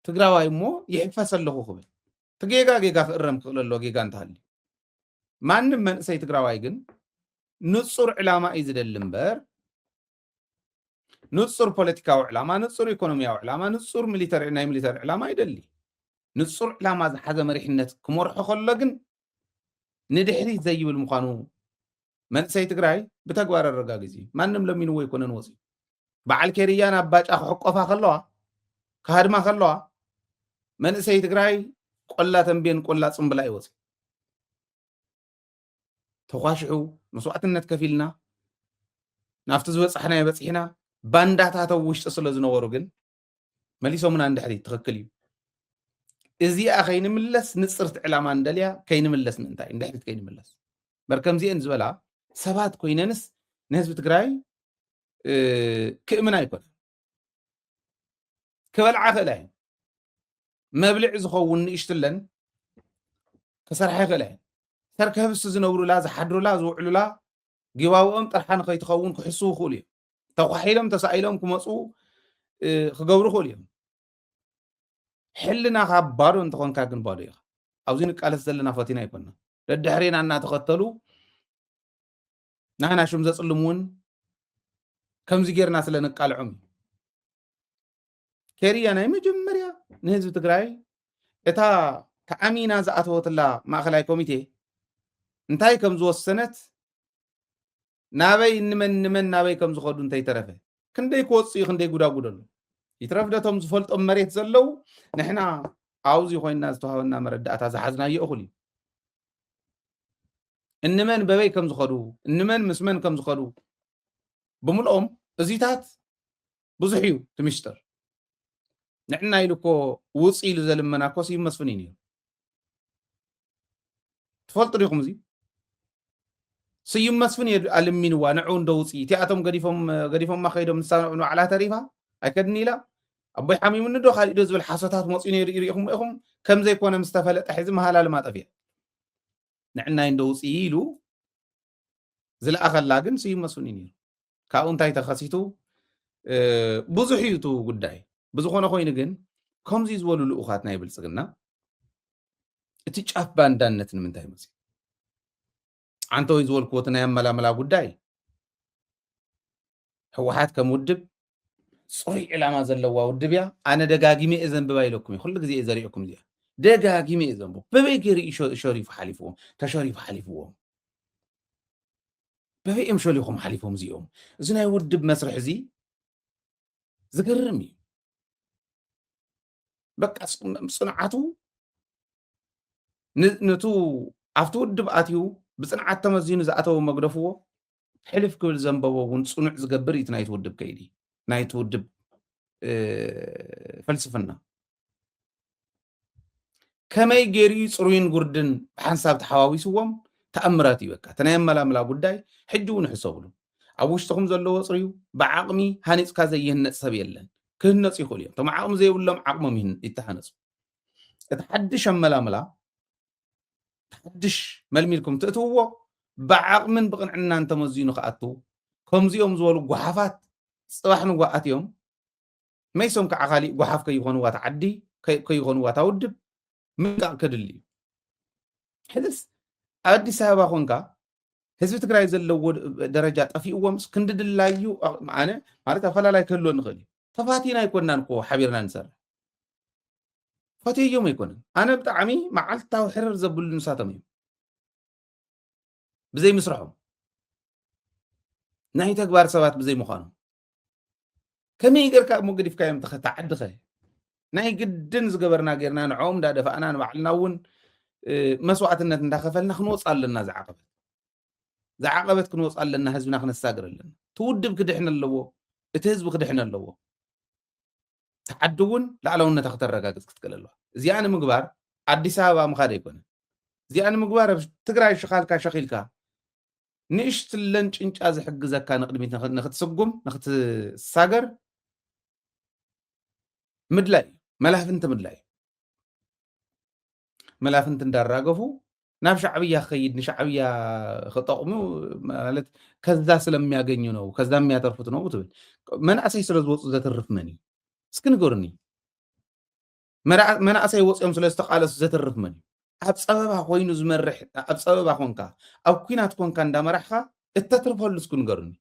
ትግራዋይ እሞ ይሕፈስ ኣለኹ ክብል እቲ ጌጋ ጌጋ ክእረም ክኽእል ኣለዎ። ጌጋ እንተሃልዩ ማንም መንእሰይ ትግራዋይ ግን ንፁር ዕላማ እዩ ዝደሊ እምበር ንፁር ፖለቲካዊ ዕላማ፣ ንፁር ኢኮኖሚያዊ ዕላማ፣ ንፁር ሚሊተሪ ናይ ሚሊተሪ ዕላማ ይደሊ። ንፁር ዕላማ ዝሓዘ መሪሕነት ክመርሖ ከሎ ግን ንድሕሪት ዘይብል ምዃኑ መንእሰይ ትግራይ ብተግባር ኣረጋጊፂ። ማንም ለሚንዎ ኣይኮነን ወፂ በዓል ኬርያ ናብ ባጫ ክሕቆፋ ከለዋ ክሃድማ ከለዋ መንእሰይ ትግራይ ቆላ ተንቤን ቆላ ፅምብላ ይወፂ ተኳሽሑ መስዋዕትነት ከፊልና ናብቲ ዝበፃሕናዮ በፂሕና። ባንዳታት ኣብ ውሽጢ ስለ ዝነበሩ ግን መሊሶምና እንድሕሪት ትኽክል እዩ። እዚኣ ከይንምለስ ንፅርቲ ዕላማ እንደልያ ከይንምለስ ምእንታይ እንድሕሪት ከይንምለስ በር ከምዚአን ዝበላ ሰባት ኮይነንስ ንህዝቢ ትግራይ ክእምና ኣይኮነን። ክበልዓ ክእላ እየን። መብልዒ ዝኸውን ንእሽትለን ክሰርሓ ይኽእላ እየን። ሰርከ ህብስቲ ዝነብሩላ ዝሓድሩላ ዝውዕሉላ ጊባብኦም ጥርሓ ንኸይትኸውን ክሕስዉ ይኽእሉ እዮም። ተኳሒሎም ተሳኢሎም ክመፁ ክገብሩ ይኽእሉ እዮም። ሕልናኻ ባዶ እንተኾንካ ግን ባዶ ኢኻ። ኣብዚ ንቃለስ ዘለና ፈቲና ኣይኮንና። ደድሕሬና እናተኸተሉ ናህና ሽም ዘፅልሙ እውን ከምዚ ጌርና ስለ ንቃልዖም እዩ። ኬርያ ናይ መጀመርያ ንህዝቢ ትግራይ እታ ተኣሚና ዝኣተወትላ ማእኸላይ ኮሚቴ እንታይ ከም ዝወሰነት ናበይ እንመን እንመን ናበይ ከም ዝኸዱ እንተይተረፈ ክንደይ ክወፅኡ እዩ ክንደይ ጉዳጉድ ኣሎ። ይትረፍ ደቶም ዝፈልጦም መሬት ዘለዉ ንሕና ኣብዚ ኮይንና ዝተዋሃበና መረዳእታ ዝሓዝናዮ እኹል እዩ። እንመን በበይ ከም ዝኸዱ እንመን ምስ መን ከም ዝኸዱ ብምልኦም እዚታት ብዙሕ እዩ እቲ ምሽጥር። ንዕና ኢሉ እኮ ውፅ ኢሉ ዘልመና እኮ ስዩም መስፍን እዩ ነይሩ። ትፈልጡ ዲኹም እዚ? ስዩም መስፍን እዩ ኣልሚንዋ ንዑ እንዶ ውፅ እቲኣቶም ገዲፎም ገዲፎማ ከይዶም ንሳ ንባዕላ ተሪፋ ኣይከድኒ ኢላ ኣቦይ ሓሚሙኒ ዶ ካሊእ ዶ ዝብል ሓሶታት መፅኡ ነይሩ ይሪኢኹም ኢኹም። ከምዘይኮነ ምስ ተፈለጠ ሕዚ መሃላልማ ጠፊኣ ንዕናይ እንዶ ውፅ ኢሉ ዝለኣኸላ ግን ስዩም መስፍን እዩ ነይሩ። ካብኡ እንታይ ተኸሲቱ ብዙሕ እዩ እቲ ጉዳይ። ብዝኾነ ኮይኑ ግን ከምዚ ዝበሉ ልኡኻት ናይ ብልፅግና እቲ ጫፍ ባንዳነት ንምንታይ መፅእ? ኣንተ ወይ ዝበልክዎ እቲ ናይ ኣመላምላ ጉዳይ፣ ህወሓት ከም ውድብ ፅሩይ ዕላማ ዘለዋ ውድብ እያ። ኣነ ደጋጊመ እየ ዘንብባ ኢለኩም እየ። ኩሉ ግዜ እየ ዘሪእኩም እዚኣ። ደጋጊመ እየ ዘንብቦ። በበይ ገይሩ እዩ ሸ-፣ ሸሪፉ ሓሊፍዎም? ተሸሪፉ ሓሊፍዎም። በበይ እዮም ሸሊኹም ሓሊፎም እዚኦም? እዚ ናይ ውድብ መስርሕ እዚ ዝገርም እዩ። በቃ ፅ-፣ ፅንዓቱ ን-፣ ነቱ ኣብቲ ውድብ ኣትዩ ብፅንዓት ተመዚኑ ዝኣተወ መግደፍዎ ሕልፍ ክብል ዘንበቦ እውን ፅኑዕ ዝገብር እዩ እቲ ናይቲ ውድብ ከይዲ፣ ናይቲ ውድብ፣ እ፣ ፍልስፍና። ከመይ ገይሩ እዩ ፅሩይን ጉርድን ብሓንሳብ ተሓዋዊስዎም? ተኣምራት እዩ በቃ። እቲ ናይ ኣመላምላ ጉዳይ ሕጂ እውን ሕሰብሉ። ኣብ ውሽጥኹም ዘሎ ወፅሪ እዩ። ብዓቕሚ ሃኒፅካ ዘይህነፅ ሰብ የለን። ክህነፁ ይኽእሉ እዮም። እቶም ዓቕሚ ዘይብሎም ዓቕሞም ይህን-፣ ይተሃነፁ። እቲ ሓድሽ ኣመላምላ፣ እቲ ሓድሽ መልሚልኩም ትእትውዎ፣ ብዓቕምን ብቕንዕናን ተመዚኑ ክኣቱ፣ ከምዚኦም ዝበሉ ጓሓፋት ፅባሕ ንጓዓት እዮም። መይሶም ከዓ ካሊእ ጓሓፍ ከይኾንዋ እታ ዓዲ፣ ከይ-፣ ከይኾንዋ እታ ውድብ ምልቃቕ ከድሊ እዩ። ሕዝስ ኣብ ኣዲስ ኣበባ ኮንካ ህዝቢ ትግራይ ዘለዎ ደረጃ ጠፊእዎምስ ክንዲ ድላዩ ኣቕ-፣ ኣነ ማለት ኣፈላላይ ክህልወ ንኽእል እዩ። ተፋቲና ኣይኮናን እኮ ሓቢርና ንሰርሕ። ፈትየዮም ኣይኮነን። ኣነ ብጣዕሚ መዓልታዊ ሕርር ዘብሉ ንሳቶም እዮም። ብዘይ ምስርሖም፣ ናይ ተግባር ሰባት ብዘይ ምዃኖም፣ ከመይ ጌርካ እሞ ገዲፍካዮም ተኸ-፣ ተዓድኸ? ናይ ግድን ዝገበርና ጌርና ንዕኦም እንዳደፋእና ንባዕልና እውን፣ እ፣ መስዋእትነት እንዳኸፈልና ክንወፅ ኣለና። ዝዓቐበት፣ ዝዓቐበት ክንወፅ ኣለና። ህዝብና ክነሳግር ኣለና። እቲ ውድብ ክድሕን ኣለዎ። እቲ ህዝቢ ክድሕን ኣለዎ። እቲ ዓዲ እውን ላዕላውነታ ክተረጋግፅ ክትክእል ኣለዋ። እዚኣ ንምግባር ኣዲስ ኣበባ ምኻድ ኣይኮነን። እዚኣ ንምግባር ኣብ ትግራይ ሽኻልካ ሸኺልካ ንእሽትለን ጭንጫ ዝሕግዘካ ንቕድሚት ንኽ-፣ ንኽትስጉም፣ ንኽትሳገር ምድላይ እዩ። መላፍንቲ ምድላይ እዩ። መላፍንቲ እንዳራገፉ ናብ ሻዕብያ ክኸይድ፣ ንሻዕብያ ክጠቕሙ፣ ማለት ከዛ ስለሚያገኙ ነው፣ ከዛ የሚያተርፉት ነው ትብል። መናእሰይ ስለ ዝወፁ ዘትርፍ መን እዩ? እስኪ ንገሩኒ። መራ-፣ መናእሰይ ወፂኦም ስለ ዝተቃለሱ ዘትርፍ መን እዩ? ኣብ ፀበባ ኮይኑ ዝመርሕ፣ ኣብ ፀበባ ኮንካ፣ ኣብ ኩናት ኮንካ እንዳመራሕካ እተትርፈሉ እስኪ ንገሩኒ።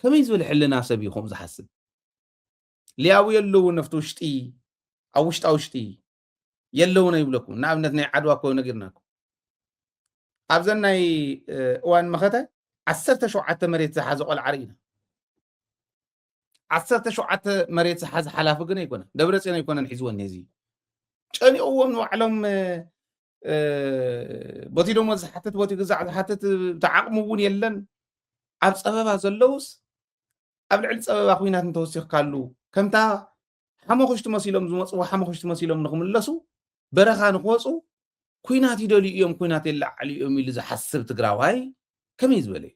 ከመይ ዝበለ ሕልና ሰብ እዩ ከምኡ ዝሓስብ? ሊያዊ የለውን ኣብቲ ውሽጢ፣ ኣብ ውሽጣ ውሽጢ የለውን ኣይብለኩም። ንኣብነት ናይ ዓድዋ እኮ ነጊርናኩም። ኣብዘን ናይ፣ እ፣ እዋን መኸተ ዓሰርተ ሸውዓተ መሬት ዝሓዘ ቆልዓ ርኢና። ዓሰርተ ሸውዓተ መሬት ዝሓዘ ሓላፊ ግን ኣይኮነን። ደብረፅዮን ኣይኮነን ሒዝወኒ እዚ። ጨኒቕዎም ንባዕሎም፣ እ፣ እ፣ ቦቲ ደሞዝ ዝሓትት፣ ቦቲ ግዛዕ ዝሓትት፣ እቲ ዓቕሚ እውን የለን። ኣብ ፀበባ ዘለውስ ኣብ ልዕሊ ፀበባ ኩናት እንተወሲኽካሉ፣ ከምታ ሓመኹሽቲ መሲሎም ዝመፅዎ ሓመኹሽቲ መሲሎም ንኽምለሱ፣ በረኻ ንኽወፁ፣ ኩናት ይደልዩ እዮም፣ ኩናት የለዓዕሉ እዮም ኢሉ ዝሓስብ ትግራዋይ ከመይ ዝበለ እዩ?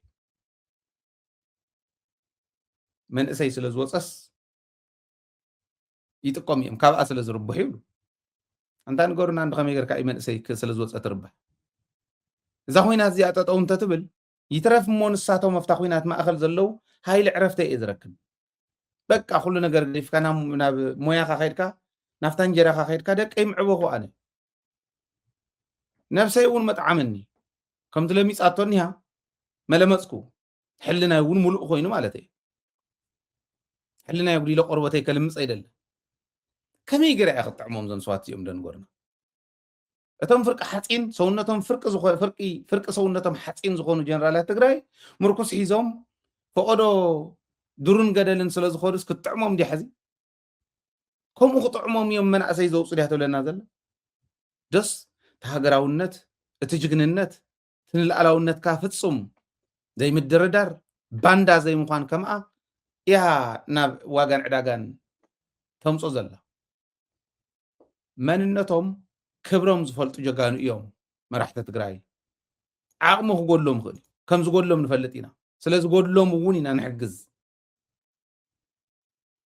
መንእሰይ ስለ ዝወፀስ ይጥቀሙ እዮም፣ ካብኣ ስለ ዝርብሑ ይብሉ። ኣንታ ንገሩና፣ እንዲ ከመይ ጌርካ እዩ መንእሰይ ክ-፣ ስለ ዝወፀ ትርባሕ? እዛ ኩናት እዚኣ ጠጠው እንተትብል፣ ይትረፍ እሞ ንሳቶም ኣብታ ኩናት ማእኸል ዘለዉ ሃይሊ ዕረፍቲ እየ ዝረክብ። በቃ ኩሉ ነገር ገዲፍካ ናብ፣ ናብ ሞያኻ ከይድካ፣ ናብታ እንጀራኻ ከይድካ፣ ደቀይ ምዕበኹ ኣነ። ነብሰይ እውን መጥዓመኒ። ከምቲ ለሚጻቶ እኒሃ፣ መለመጽኩ። ሕልናይ እውን ሙሉእ ኮይኑ ማለት እዩ። ሕልናይ ኣጉዲለ ቆርበተይ ከልምጽ ኣይደለ። ከመይ ገይረ እያ ክትጥዕሞም እዞም ሰባት እዚኦም ደንጎርና? እቶም ፍርቂ ሓጺን ሰውነቶም ፍርቂ ዝኾ-፣ ፍርቂ፣ ፍርቂ ሰውነቶም ሓጺን ዝኾኑ ጀነራላት ትግራይ ምርኩስ ሒዞም ፈቐዶ ዱርን ገደልን ስለ ዝኾዱስ ክትጥዕሞም ድያ ሕዚ? ከምኡ ክጥዕሞም እዮም መናእሰይ ዘውፅኡ ድያ ትብለና ዘላ? ደስ እቲ ሃገራውነት፣ እቲ ጅግንነት፣ እቲ ንልኣላውነትካ ፍጹም ዘይምድርዳር፣ ባንዳ ዘይምዃን ከምኣ እያ ናብ ዋጋን ዕዳጋን ተምጾ ዘላ። መንነቶም ክብሮም ዝፈልጡ ጀጋኑ እዮም መራሕቲ ትግራይ። ዓቕሚ ክጎድሎም ይኽእል እዩ። ከም ዝጎድሎም ንፈልጥ ኢና። ስለ ዝጎድሎም እውን ኢና ንሕግዝ።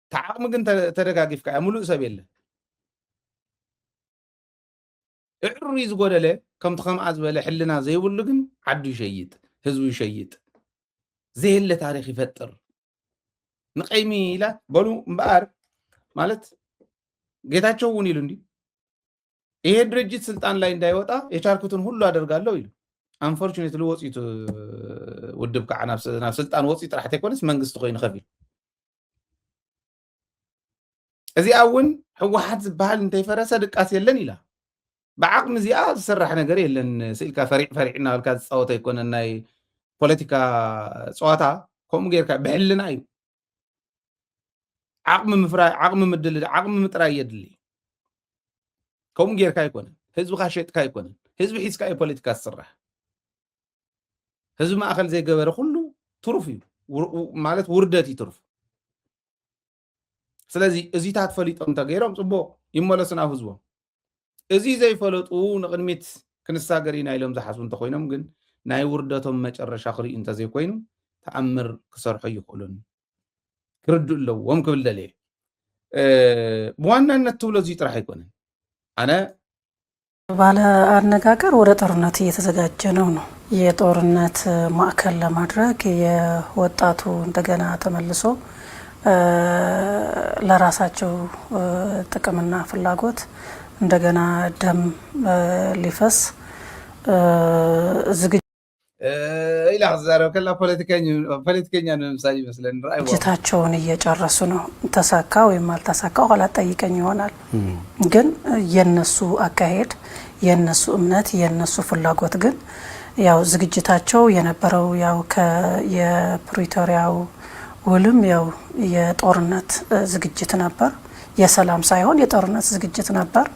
እቲ ዓቕሚ ግን ተ-፣ ተደጋጊፍካ እያ። ሙሉእ ሰብ የለን። እዕሩይ ዝጎደለ፣ ከምቲ ከምኣ ዝበለ ሕልና ዘይብሉ ግን ዓዱ ይሸይጥ፣ ህዝቡ ይሸይጥ፣ ዘየለ ታሪኽ ይፈጥር። ንቀይሚ ኢላ በሉ እምበኣር፣ ማለት ጌታቸው እውን ኢሉ እንዲ ይሄ ድርጅት ስልጣን ላይ እንዳይወጣ የቻልኩትን ሁሉ አደርጋለሁ ይሉ። Unfortunately ወፂቱ ውድብ ከዓ ናብ ስልጣን ወፂ ጥራሕ ተይኮነስ መንግስቲ ኮይኑ ከፊል። እዚኣ እውን ህወሓት ዝበሃል እንተይፈረሰ ድቃስ የለን ኢላ። ብዓቕሚ እዚኣ ዝስራሕ ነገር የለን። ስኢልካ ፈሪዕ ፈሪዕ እናበልካ ዝፃወት ኣይኮነን። ናይ ፖለቲካ ፀዋታ ከምኡ ጌርካ ብሕልና እዩ። ዓቕሚ ምፍራይ፣ ዓቕሚ ምድልድ፣ ዓቕሚ ምጥራይ የድሊ። ከምኡ ጌርካ ኣይኮነን። ህዝብኻ ሸጥካ ኣይኮነን። ህዝቢ ሒዝካ እዩ ፖለቲካ ዝስራሕ። ህዝቢ ማእኸል ዘይገበረ ኩሉ ትሩፍ እዩ። ማለት ውርደት እዩ ትሩፍ። ስለዚ እዚታት ፈሊጦም እንተገይሮም ፅቡቕ፣ ይመለሱ ናብ ህዝቦም። እዚ ዘይፈለጡ ንቕድሚት ክንሳገር ኢና ኢሎም ዝሓስቡ እንተኮይኖም ግን ናይ ውርደቶም መጨረሻ ክርእዩ እንተዘይኮይኑ ተኣምር ክሰርሑ ይኽእሉን ክርድኡ ኣለዎም ክብል ደልየ። ብዋናነት ትብሎ እዚ ጥራሕ ኣይኮነን። ኣነ ባለ አነጋገር ወደ ጦርነት እየተዘጋጀ ነው ነው። የጦርነት ማዕከል ለማድረግ የወጣቱ እንደገና ተመልሶ ለራሳቸው ጥቅምና ፍላጎት እንደገና ደም ሊፈስ ዝግጅ ኢላ ክዛረብ ከላ ፖለቲከኛ ንምምሳል ይመስለኒ። ርኣይዎ። ዝግጅታቸውን እየጨረሱ ነው። ተሳካ ወይም አልተሳካ ኋላ ጠይቀኝ ይሆናል። ግን የነሱ አካሄድ፣ የነሱ እምነት፣ የነሱ ፍላጎት ግን ያው ዝግጅታቸው የነበረው ያው ከ- የፕሪቶሪያው ውልም ያው የጦርነት ዝግጅት ነበር። የሰላም ሳይሆን የጦርነት ዝግጅት ነበር።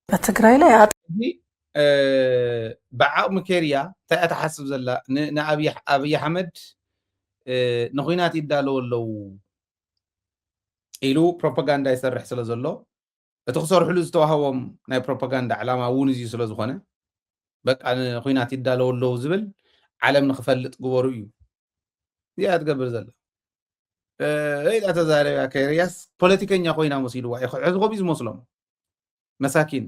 በትግራይ ላይ አጥ- እዚ ብዓቕሚ ኬርያ እንታይ እያ ትሓስብ ዘላ? ንኣብይ ኣሕመድ ንኩናት ይዳለዉ ኣለዉ ኢሉ ፕሮፓጋንዳ ይሰርሕ ስለ ዘሎ እቲ ክሰርሕሉ ዝተዋህቦም ናይ ፕሮፓጋንዳ ዕላማ እውን እዚ ስለ ዝኾነ በቃ ንኩናት ይዳለዉ ኣለዉ ዝብል ዓለም ንክፈልጥ ግበሩ እዩ። እዚኣ ትገብር ዘላ ኢላ ተዛረብያ። ኬርያስ ፖለቲከኛ ኮይና መሲልዋ እዩ። ሕዚ ኮብ እዩ ዝመስሎም መሳኪን።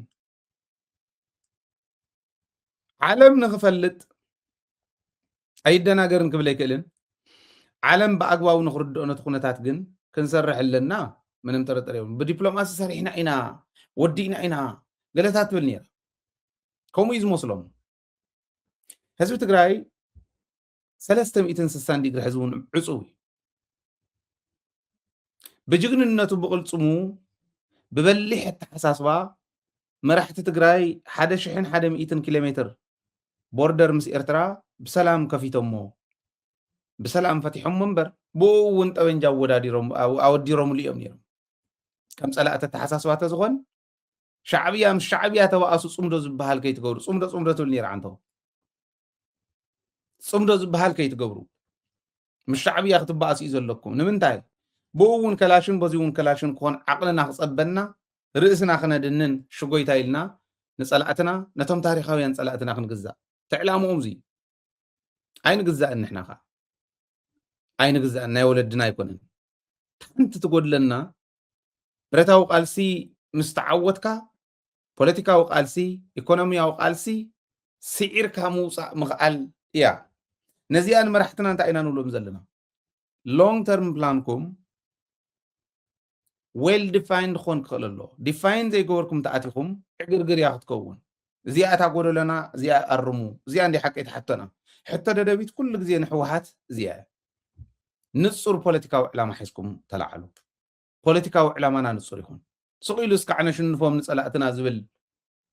ዓለም ንክፈልጥ ኣይደናገርን ክብል ኣይክእልን። ዓለም ብኣግባቡ ንክርድኦ ነቲ ኩነታት ግን ክንሰርሕ ኣለና ምንም ጥርጥር የብሉን። ብዲፕሎማሲ ሰሪሕና ኢና ወዲእና ኢና ገለታት ትብል ነይራ። ከምኡ እዩ ዝመስሎም። ህዝቢ ትግራይ ሰለስተ ሚእትን ስሳን ዲግሪ ሕዚ እውን ዕፁው እዩ። ብጅግንነቱ ብቕልፅሙ ብበሊሕ ኣተሓሳስባ መራሕቲ ትግራይ ሓደ ሽሕን ሓደ ሚእትን ኪሎ ሜትር ቦርደር ምስ ኤርትራ ብሰላም ከፊቶሞ ብሰላም ፈቲሖሞ እምበር ብኡ እውን ጠበንጃ ኣወዳዲሮም ኣወዲሮምሉ እዮም ነይሮም። ከም ፀላእቲ ኣተሓሳስባ ተዝኾን ሻዕብያ ምስ ሻዕብያ ተባኣሱ ፅምዶ ዝበሃል ከይትገብሩ። ፅምዶ ፅምዶ ትብል ነይራ ዓንተው። ፅምዶ ዝበሃል ከይትገብሩ። ምስ ሻዕብያ ክትበኣሱ እዩ ዘለኩም። ንምንታይ? ብኡ እውን ከላሽን በዚ እውን ከላሽን ክኾን ዓቕልና ክፀበና ርእስና ክነድንን ሽጎይታ ኢልና ንፀላእትና ነቶም ታሪኻውያን ፀላእትና ክንግዛእ ትዕላምኦም እዚ ኣይንግዛእን ንሕና ኸ ኣይንግዛእን ናይ ወለድና ኣይኮነን። ሓንቲ ትጎድለና ብረታዊ ቃልሲ ምስ ተዓወትካ ፖለቲካዊ ቃልሲ ኢኮኖሚያዊ ቃልሲ ስዒርካ ምውፃእ ምኽኣል እያ። ነዚኣ ንመራሕትና እንታይ ኢና ንብሎም ዘለና? ሎንግ ተርም ፕላንኩም ዌል ዲፋይንድ ክኾን ክኽእል ኣሎ። ዲፋይን ዘይገበርኩም ተኣቲኹም ዕግርግር እያ ክትከውን። እዚኣ እታ ጎደለና እዚኣ ኣርሙ እዚኣ እንዲ ሓቂ ተሓቶና ሕቶ ደደቢት ኩሉ ግዜ ንሕወሓት እዚኣ እያ። ንፁር ፖለቲካዊ ዕላማ ሒዝኩም ተላዓሉ። ፖለቲካዊ ዕላማና ንፁር ይኹን። ስቕ ኢሉ እስካዕ ነሽንፎም ንፀላእትና ዝብል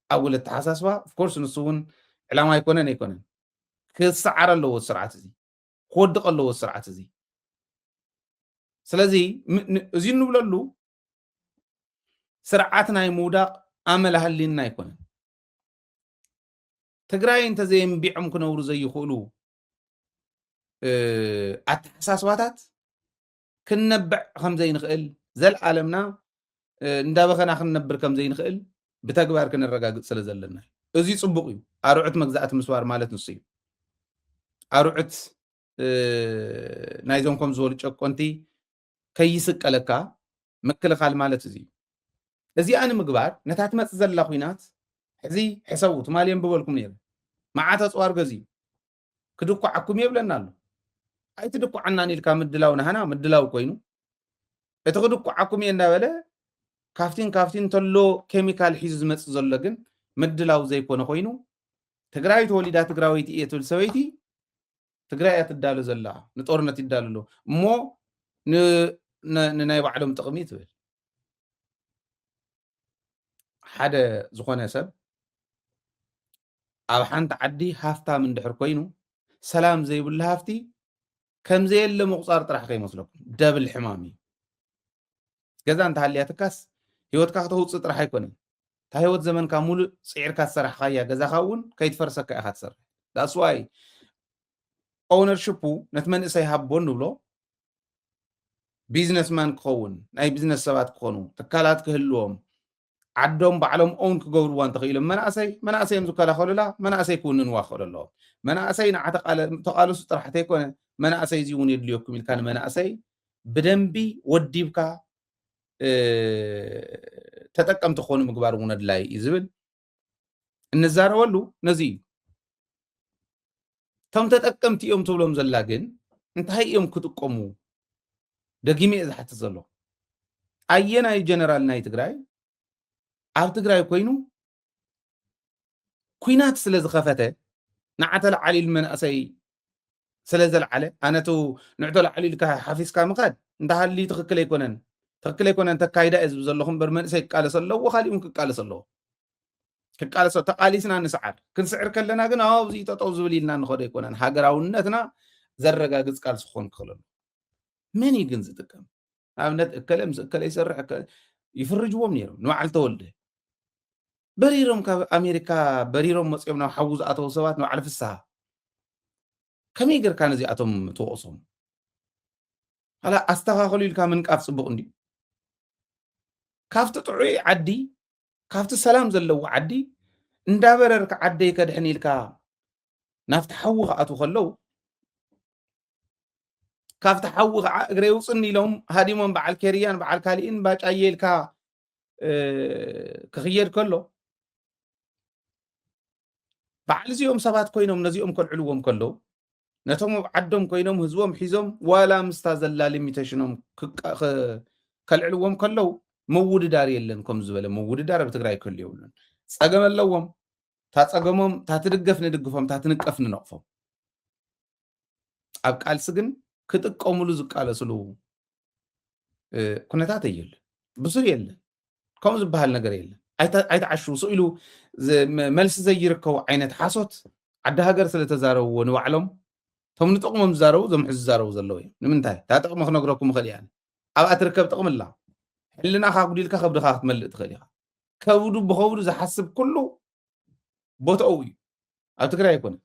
ኣጉል ኣተሓሳስባ ኦፍኮርስ ንሱ እውን ዕላማ ኣይኮነን ኣይኮነን። ክሰዓር ኣለዎ ስርዓት እዚ ክወድቕ ኣለዎ ስርዓት እዚ። ስለዚ እዚ እንብለሉ ስርዓት ናይ ምውዳቕ ኣመል ኣሃሊና ኣይኮነን። ትግራይ እንተዘየንቢዖም ክነብሩ ዘይኽእሉ ኣተሓሳስባታት ክንነብዕ ከምዘይንኽእል ዘልኣለምና እንዳበኸና ክንነብር ከምዘይንኽእል ብተግባር ክነረጋግፅ ስለ ዘለና እዩ። እዚ ፅቡቕ እዩ። ኣርዑት መግዛእቲ ምስባር ማለት ንሱ እዩ። ኣርዑት ናይዞም ከም ዝበሉ ጨቆንቲ ከይስቀለካ ምክልኻል ማለት እዚ እዩ። እዚኣ ንምግባር ነታ ትመፅእ ዘላ ኩናት ሕዚ ሕሰቡ። ትማሊ የንብበልኩም ነይረ። መዓት ኣፅዋር ገዚኡ ክድኳዓኩም እየ ይብለና ኣሎ። ኣይትድኳዓናን ኢልካ ምድላው ናህና ምድላው ኮይኑ እቲ ክድኳዓኩም እየ እንዳበለ ካፍቲን ካፍቲን እንተሎ ኬሚካል ሒዙ ዝመፅእ ዘሎ ግን ምድላው ዘይኮነ ኮይኑ፣ ትግራይ ተወሊዳ ትግራወይቲ እየ ትብል ሰበይቲ ትግራይ እያ ትዳሎ ዘላ፣ ንጦርነት ይዳሎ ኣሎ እሞ ን- ን- ንናይ ባዕሎም ጥቕሚ ትብል። ሓደ ዝኾነ ሰብ ኣብ ሓንቲ ዓዲ ሃፍታም እንድሕር ኮይኑ፣ ሰላም ዘይብሉ ሃፍቲ ከም ዘየለ ምቑፃር ጥራሕ ከይመስለኩም፣ ደብል ሕማም እዩ። ገዛ እንተሃልያትካስ ህይወትካ ከተውፅእ ጥራሕ ኣይኮነን። እታ ህይወት ዘመንካ ሙሉእ ፅዒርካ ዝሰራሕካያ ገዛኻ እውን ከይትፈርሰካ ኢኻ ትሰርሕ። ዳስዋይ ኦውነርሽፑ ነቲ መንእሰይ ሃቦ ንብሎ። ቢዝነስማን ክኸውን፣ ናይ ቢዝነስ ሰባት ክኾኑ፣ ትካላት ክህልዎም፣ ዓዶም ባዕሎም ኦውን ክገብርዋ እንተኽኢሎም፣ መናእሰይ መናእሰይ እዮም ዝከላኸሉላ፣ መናእሰይ ክውንንዋ ክኽእሉ ኣለዎም። መናእሰይ ንዓ ተቃለ- ተቃለሱ ጥራሕ ተይኮነ፣ መናእሰይ እዚ እውን የድልየኩም ኢልካ ንመናእሰይ ብደንቢ ወዲብካ እ፣ ተጠቀምቲ ክኾኑ ምግባር እውን ኣድላይ እዩ ዝብል እንዛረበሉ ነዚ እዩ። እቶም ተጠቀምቲ እዮም ትብሎም ዘላ ግን እንታይ እዮም ክጥቀሙ? ደጊመ እየ ዝሓትት ዘሎ። ኣየናይ ጀነራል ናይ ትግራይ ኣብ ትግራይ ኮይኑ ኩናት ስለ ዝኸፈተ ንዓ ተለዓል ኢሉ መንእሰይ ስለ ዘልዓለ ኣነቱ ንዕቶ ለዓሉ ኢልካ ሓፊስካ ምኻድ እንተሃልዩ ትኽክል ኣይኮነን። ትኽክል ኣይኮነን ተካይዳ እየ ዝብል ዘለኹ እምበር መንእሰይ ክቃለስ ኣለዎ፣ ካሊእ እውን ክቃለስ ኣለዎ። ክቃለሶ ተቃሊስና ንስዓር። ክንስዕር ከለና ግን ኣብዚ ጠጠው ዝብል ኢልና ንኸዶ ኣይኮነን። ሃገራውነትና ዘረጋግጽ ቃልሲ ክኾን ክኽእል ኣሎ። መን እዩ ግን ዝጥቀም? ንኣብነት እከለ ምስ እከለ ይሰርሕ እከ- ይፍርጅዎም ነይሮም። ንበዓል ተወልደ በሪሮም ካብ ኣሜሪካ በሪሮም መፅኦም ናብ ሓዉ ዝኣተዉ ሰባት ንበዓል ፍስሃ ከመይ ጌርካ ነዚኣቶም ትወቕሶም? ላ ኣስተኻኽሉ ኢልካ ምንቃፍ ፅቡቕ እንዲ ካብቲ ጥዑይ ዓዲ ካብቲ ሰላም ዘለዎ ዓዲ እንዳበረርካ ዓደይ ከድሕን ኢልካ ናብቲ ሓዊ ክኣትዉ ከለዉ ካብቲ ሓዊ ከዓ እግረይ ውፅኒ ኢሎም ሃዲሞም በዓል ኬርያን በዓል ካሊእን ባጫየ ኢልካ ክኽየድ ከሎ በዓል እዚኦም ሰባት ኮይኖም ነዚኦም ከልዕልዎም ከለዉ ነቶም ኣብ ዓዶም ኮይኖም ህዝቦም ሒዞም ዋላ ምስታ ዘላ ሊሚቴሽኖም ከልዕልዎም ከለዉ ምውድዳር የለን። ከም ዝበለ ምውድዳር ኣብ ትግራይ ክህሉ የብሉን። ፀገም ኣለዎም። እታ ፀገሞም እታ ትድገፍ ንድግፎም እታ ትንቀፍ ንነቕፎም። ኣብ ቃልሲ ግን ክጥቀምሉ ዝቃለስሉ ኩነታት የለ፣ ብሱር የለ፣ ከምኡ ዝበሃል ነገር የለ። ኣይተዓሹ ስኢሉ መልሲ ዘይርከቡ ዓይነት ሓሶት ዓዲ ሃገር ስለተዛረብዎ ንባዕሎም እቶም ንጥቕሞም ዝዛረቡ እዞም ሕዚ ዝዛረቡ ዘለዉ እዮም። ንምንታይ እታ ጥቕሚ ክነግረኩም እኽእል እያ። ኣብኣ ትርከብ ጥቕሚ ኣላ። ሕልናኻ ኣጉዲልካ ከብድኻ ክትመልእ ትኽእል ኢኻ። ከብዱ ብኸብዱ ዝሓስብ ኩሉ ቦታኡ እዩ። ኣብ ትግራይ ኣይኮነ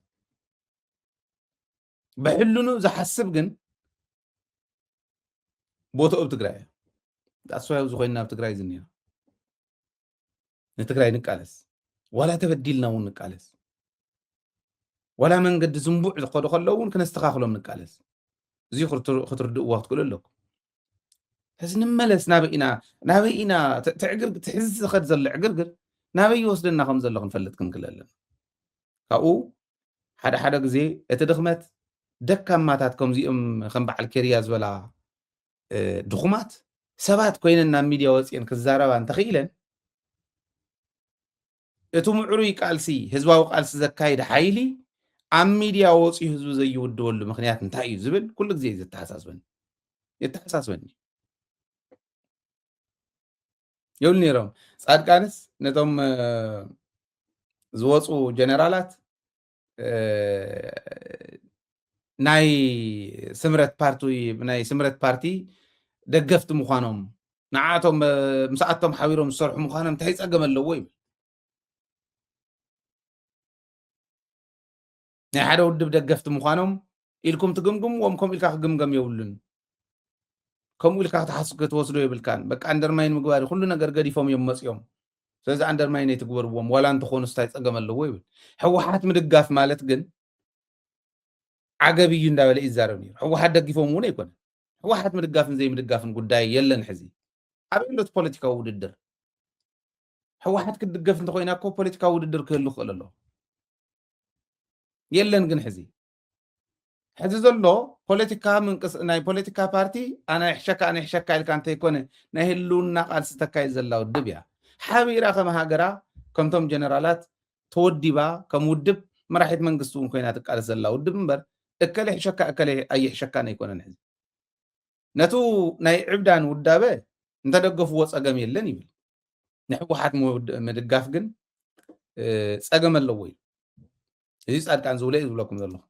ብሕልኑ ዝሓስብ ግን ቦታኡ ኣብ ትግራይ እዩ። ዳስዋይ ኣብዚ ኮይንና ኣብ ትግራይ ዝኒና ንትግራይ ንቃለስ ዋላ ተበዲልና እውን ንቃለስ ዋላ መንገዲ ዝንቡዕ ዝኸዱ ከለዉ እውን ክነስተኻኽሎም ንቃለስ። እዚ ክትርድእዎ ክትክእሉ ኣለኩም። ሕዚ ንመለስ ናበይ ኢና ናበይ ኢና ትዕግር ትሕዚ ዝኸድ ዘሎ ዕግርግር ናበይ ይወስደና ከም ዘሎ ክንፈልጥ ክንክእል ኣለና። ካብኡ ሓደ ሓደ ግዜ እቲ ድኽመት ደካማታት ከምዚኦም ከም በዓል ኬርያ ዝበላ ድኹማት ሰባት ኮይነን ናብ ሚድያ ወፅየን ክዛረባ እንተኽኢለን እቲ ምዕሩይ ቃልሲ ህዝባዊ ቃልሲ ዘካይድ ሓይሊ ኣብ ሚድያ ወፅዩ ህዝቢ ዘይውድበሉ ምክንያት እንታይ እዩ ዝብል ኩሉ ግዜ እዩ ዘተሓሳስበኒ የተሓሳስበኒ ይብሉ ነይሮም። ፃድቃንስ ነቶም ዝወፁ ጀነራላት ናይ ስምረት ፓርቲ ናይ ስምረት ፓርቲ ደገፍቲ ምዃኖም ንዓቶም ምስኣቶም ሓቢሮም ዝሰርሑ ምዃኖም እንታይ ፀገም ኣለዎ ይብል። ናይ ሓደ ውድብ ደገፍቲ ምዃኖም ኢልኩም ትግምግምዎም ከምኡ ኢልካ ክግምገም የብሉን። ከምኡ ኢልካ ክትሓስ ክትወስዶ የብልካን። በቃ ኣንደርማይን ምግባር ኩሉ ነገር ገዲፎም እዮም መፅኦም። ስለዚ ኣንደርማይን ኣይትግበርዎም ዋላ እንተኾኑ ስታይ ፀገም ኣለዎ ይብል። ህወሓት ምድጋፍ ማለት ግን ዓገብ እዩ እንዳበለ ይዛረብ ነይሩ። ህወሓት ደጊፎም እውን ኣይኮነን። ህወሓት ምድጋፍን ዘይምድጋፍን ጉዳይ የለን። ሕዚ ኣበይ ኣሎ እቲ ፖለቲካዊ ውድድር? ህወሓት ክትድገፍ እንተኮይና እኮ ፖለቲካዊ ውድድር ክህሉ ክኽእል ኣለዎ። የለን ግን ሕዚ ሕዚ ዘሎ ፖለቲካ ምንቅስ ናይ ፖለቲካ ፓርቲ ኣነ ይሕሸካ ኣነ ይሕሸካ ኢልካ እንተይኮነ ናይ ህልውና ቃልሲ ተካይድ ዘላ ውድብ እያ። ሓቢራ ከም ሃገራ ከምቶም ጀነራላት ተወዲባ ከም ውድብ መራሒት መንግስቲ እውን ኮይና ትቃለስ ዘላ ውድብ እምበር እከለ ይሕሸካ እከለ ኣይሕሸካን ኣይኮነን። ሕዚ ነቱ ናይ ዕብዳን ውዳበ እንተደገፍዎ ጸገም የለን ይብል። ንሕወሓት ምውድ- ምድጋፍ ግን እ፣ ጸገም ኣለዎ እዩ። እዚ ጻድቃን ዝብሎ እዩ ዝብለኩም ዘለኹ።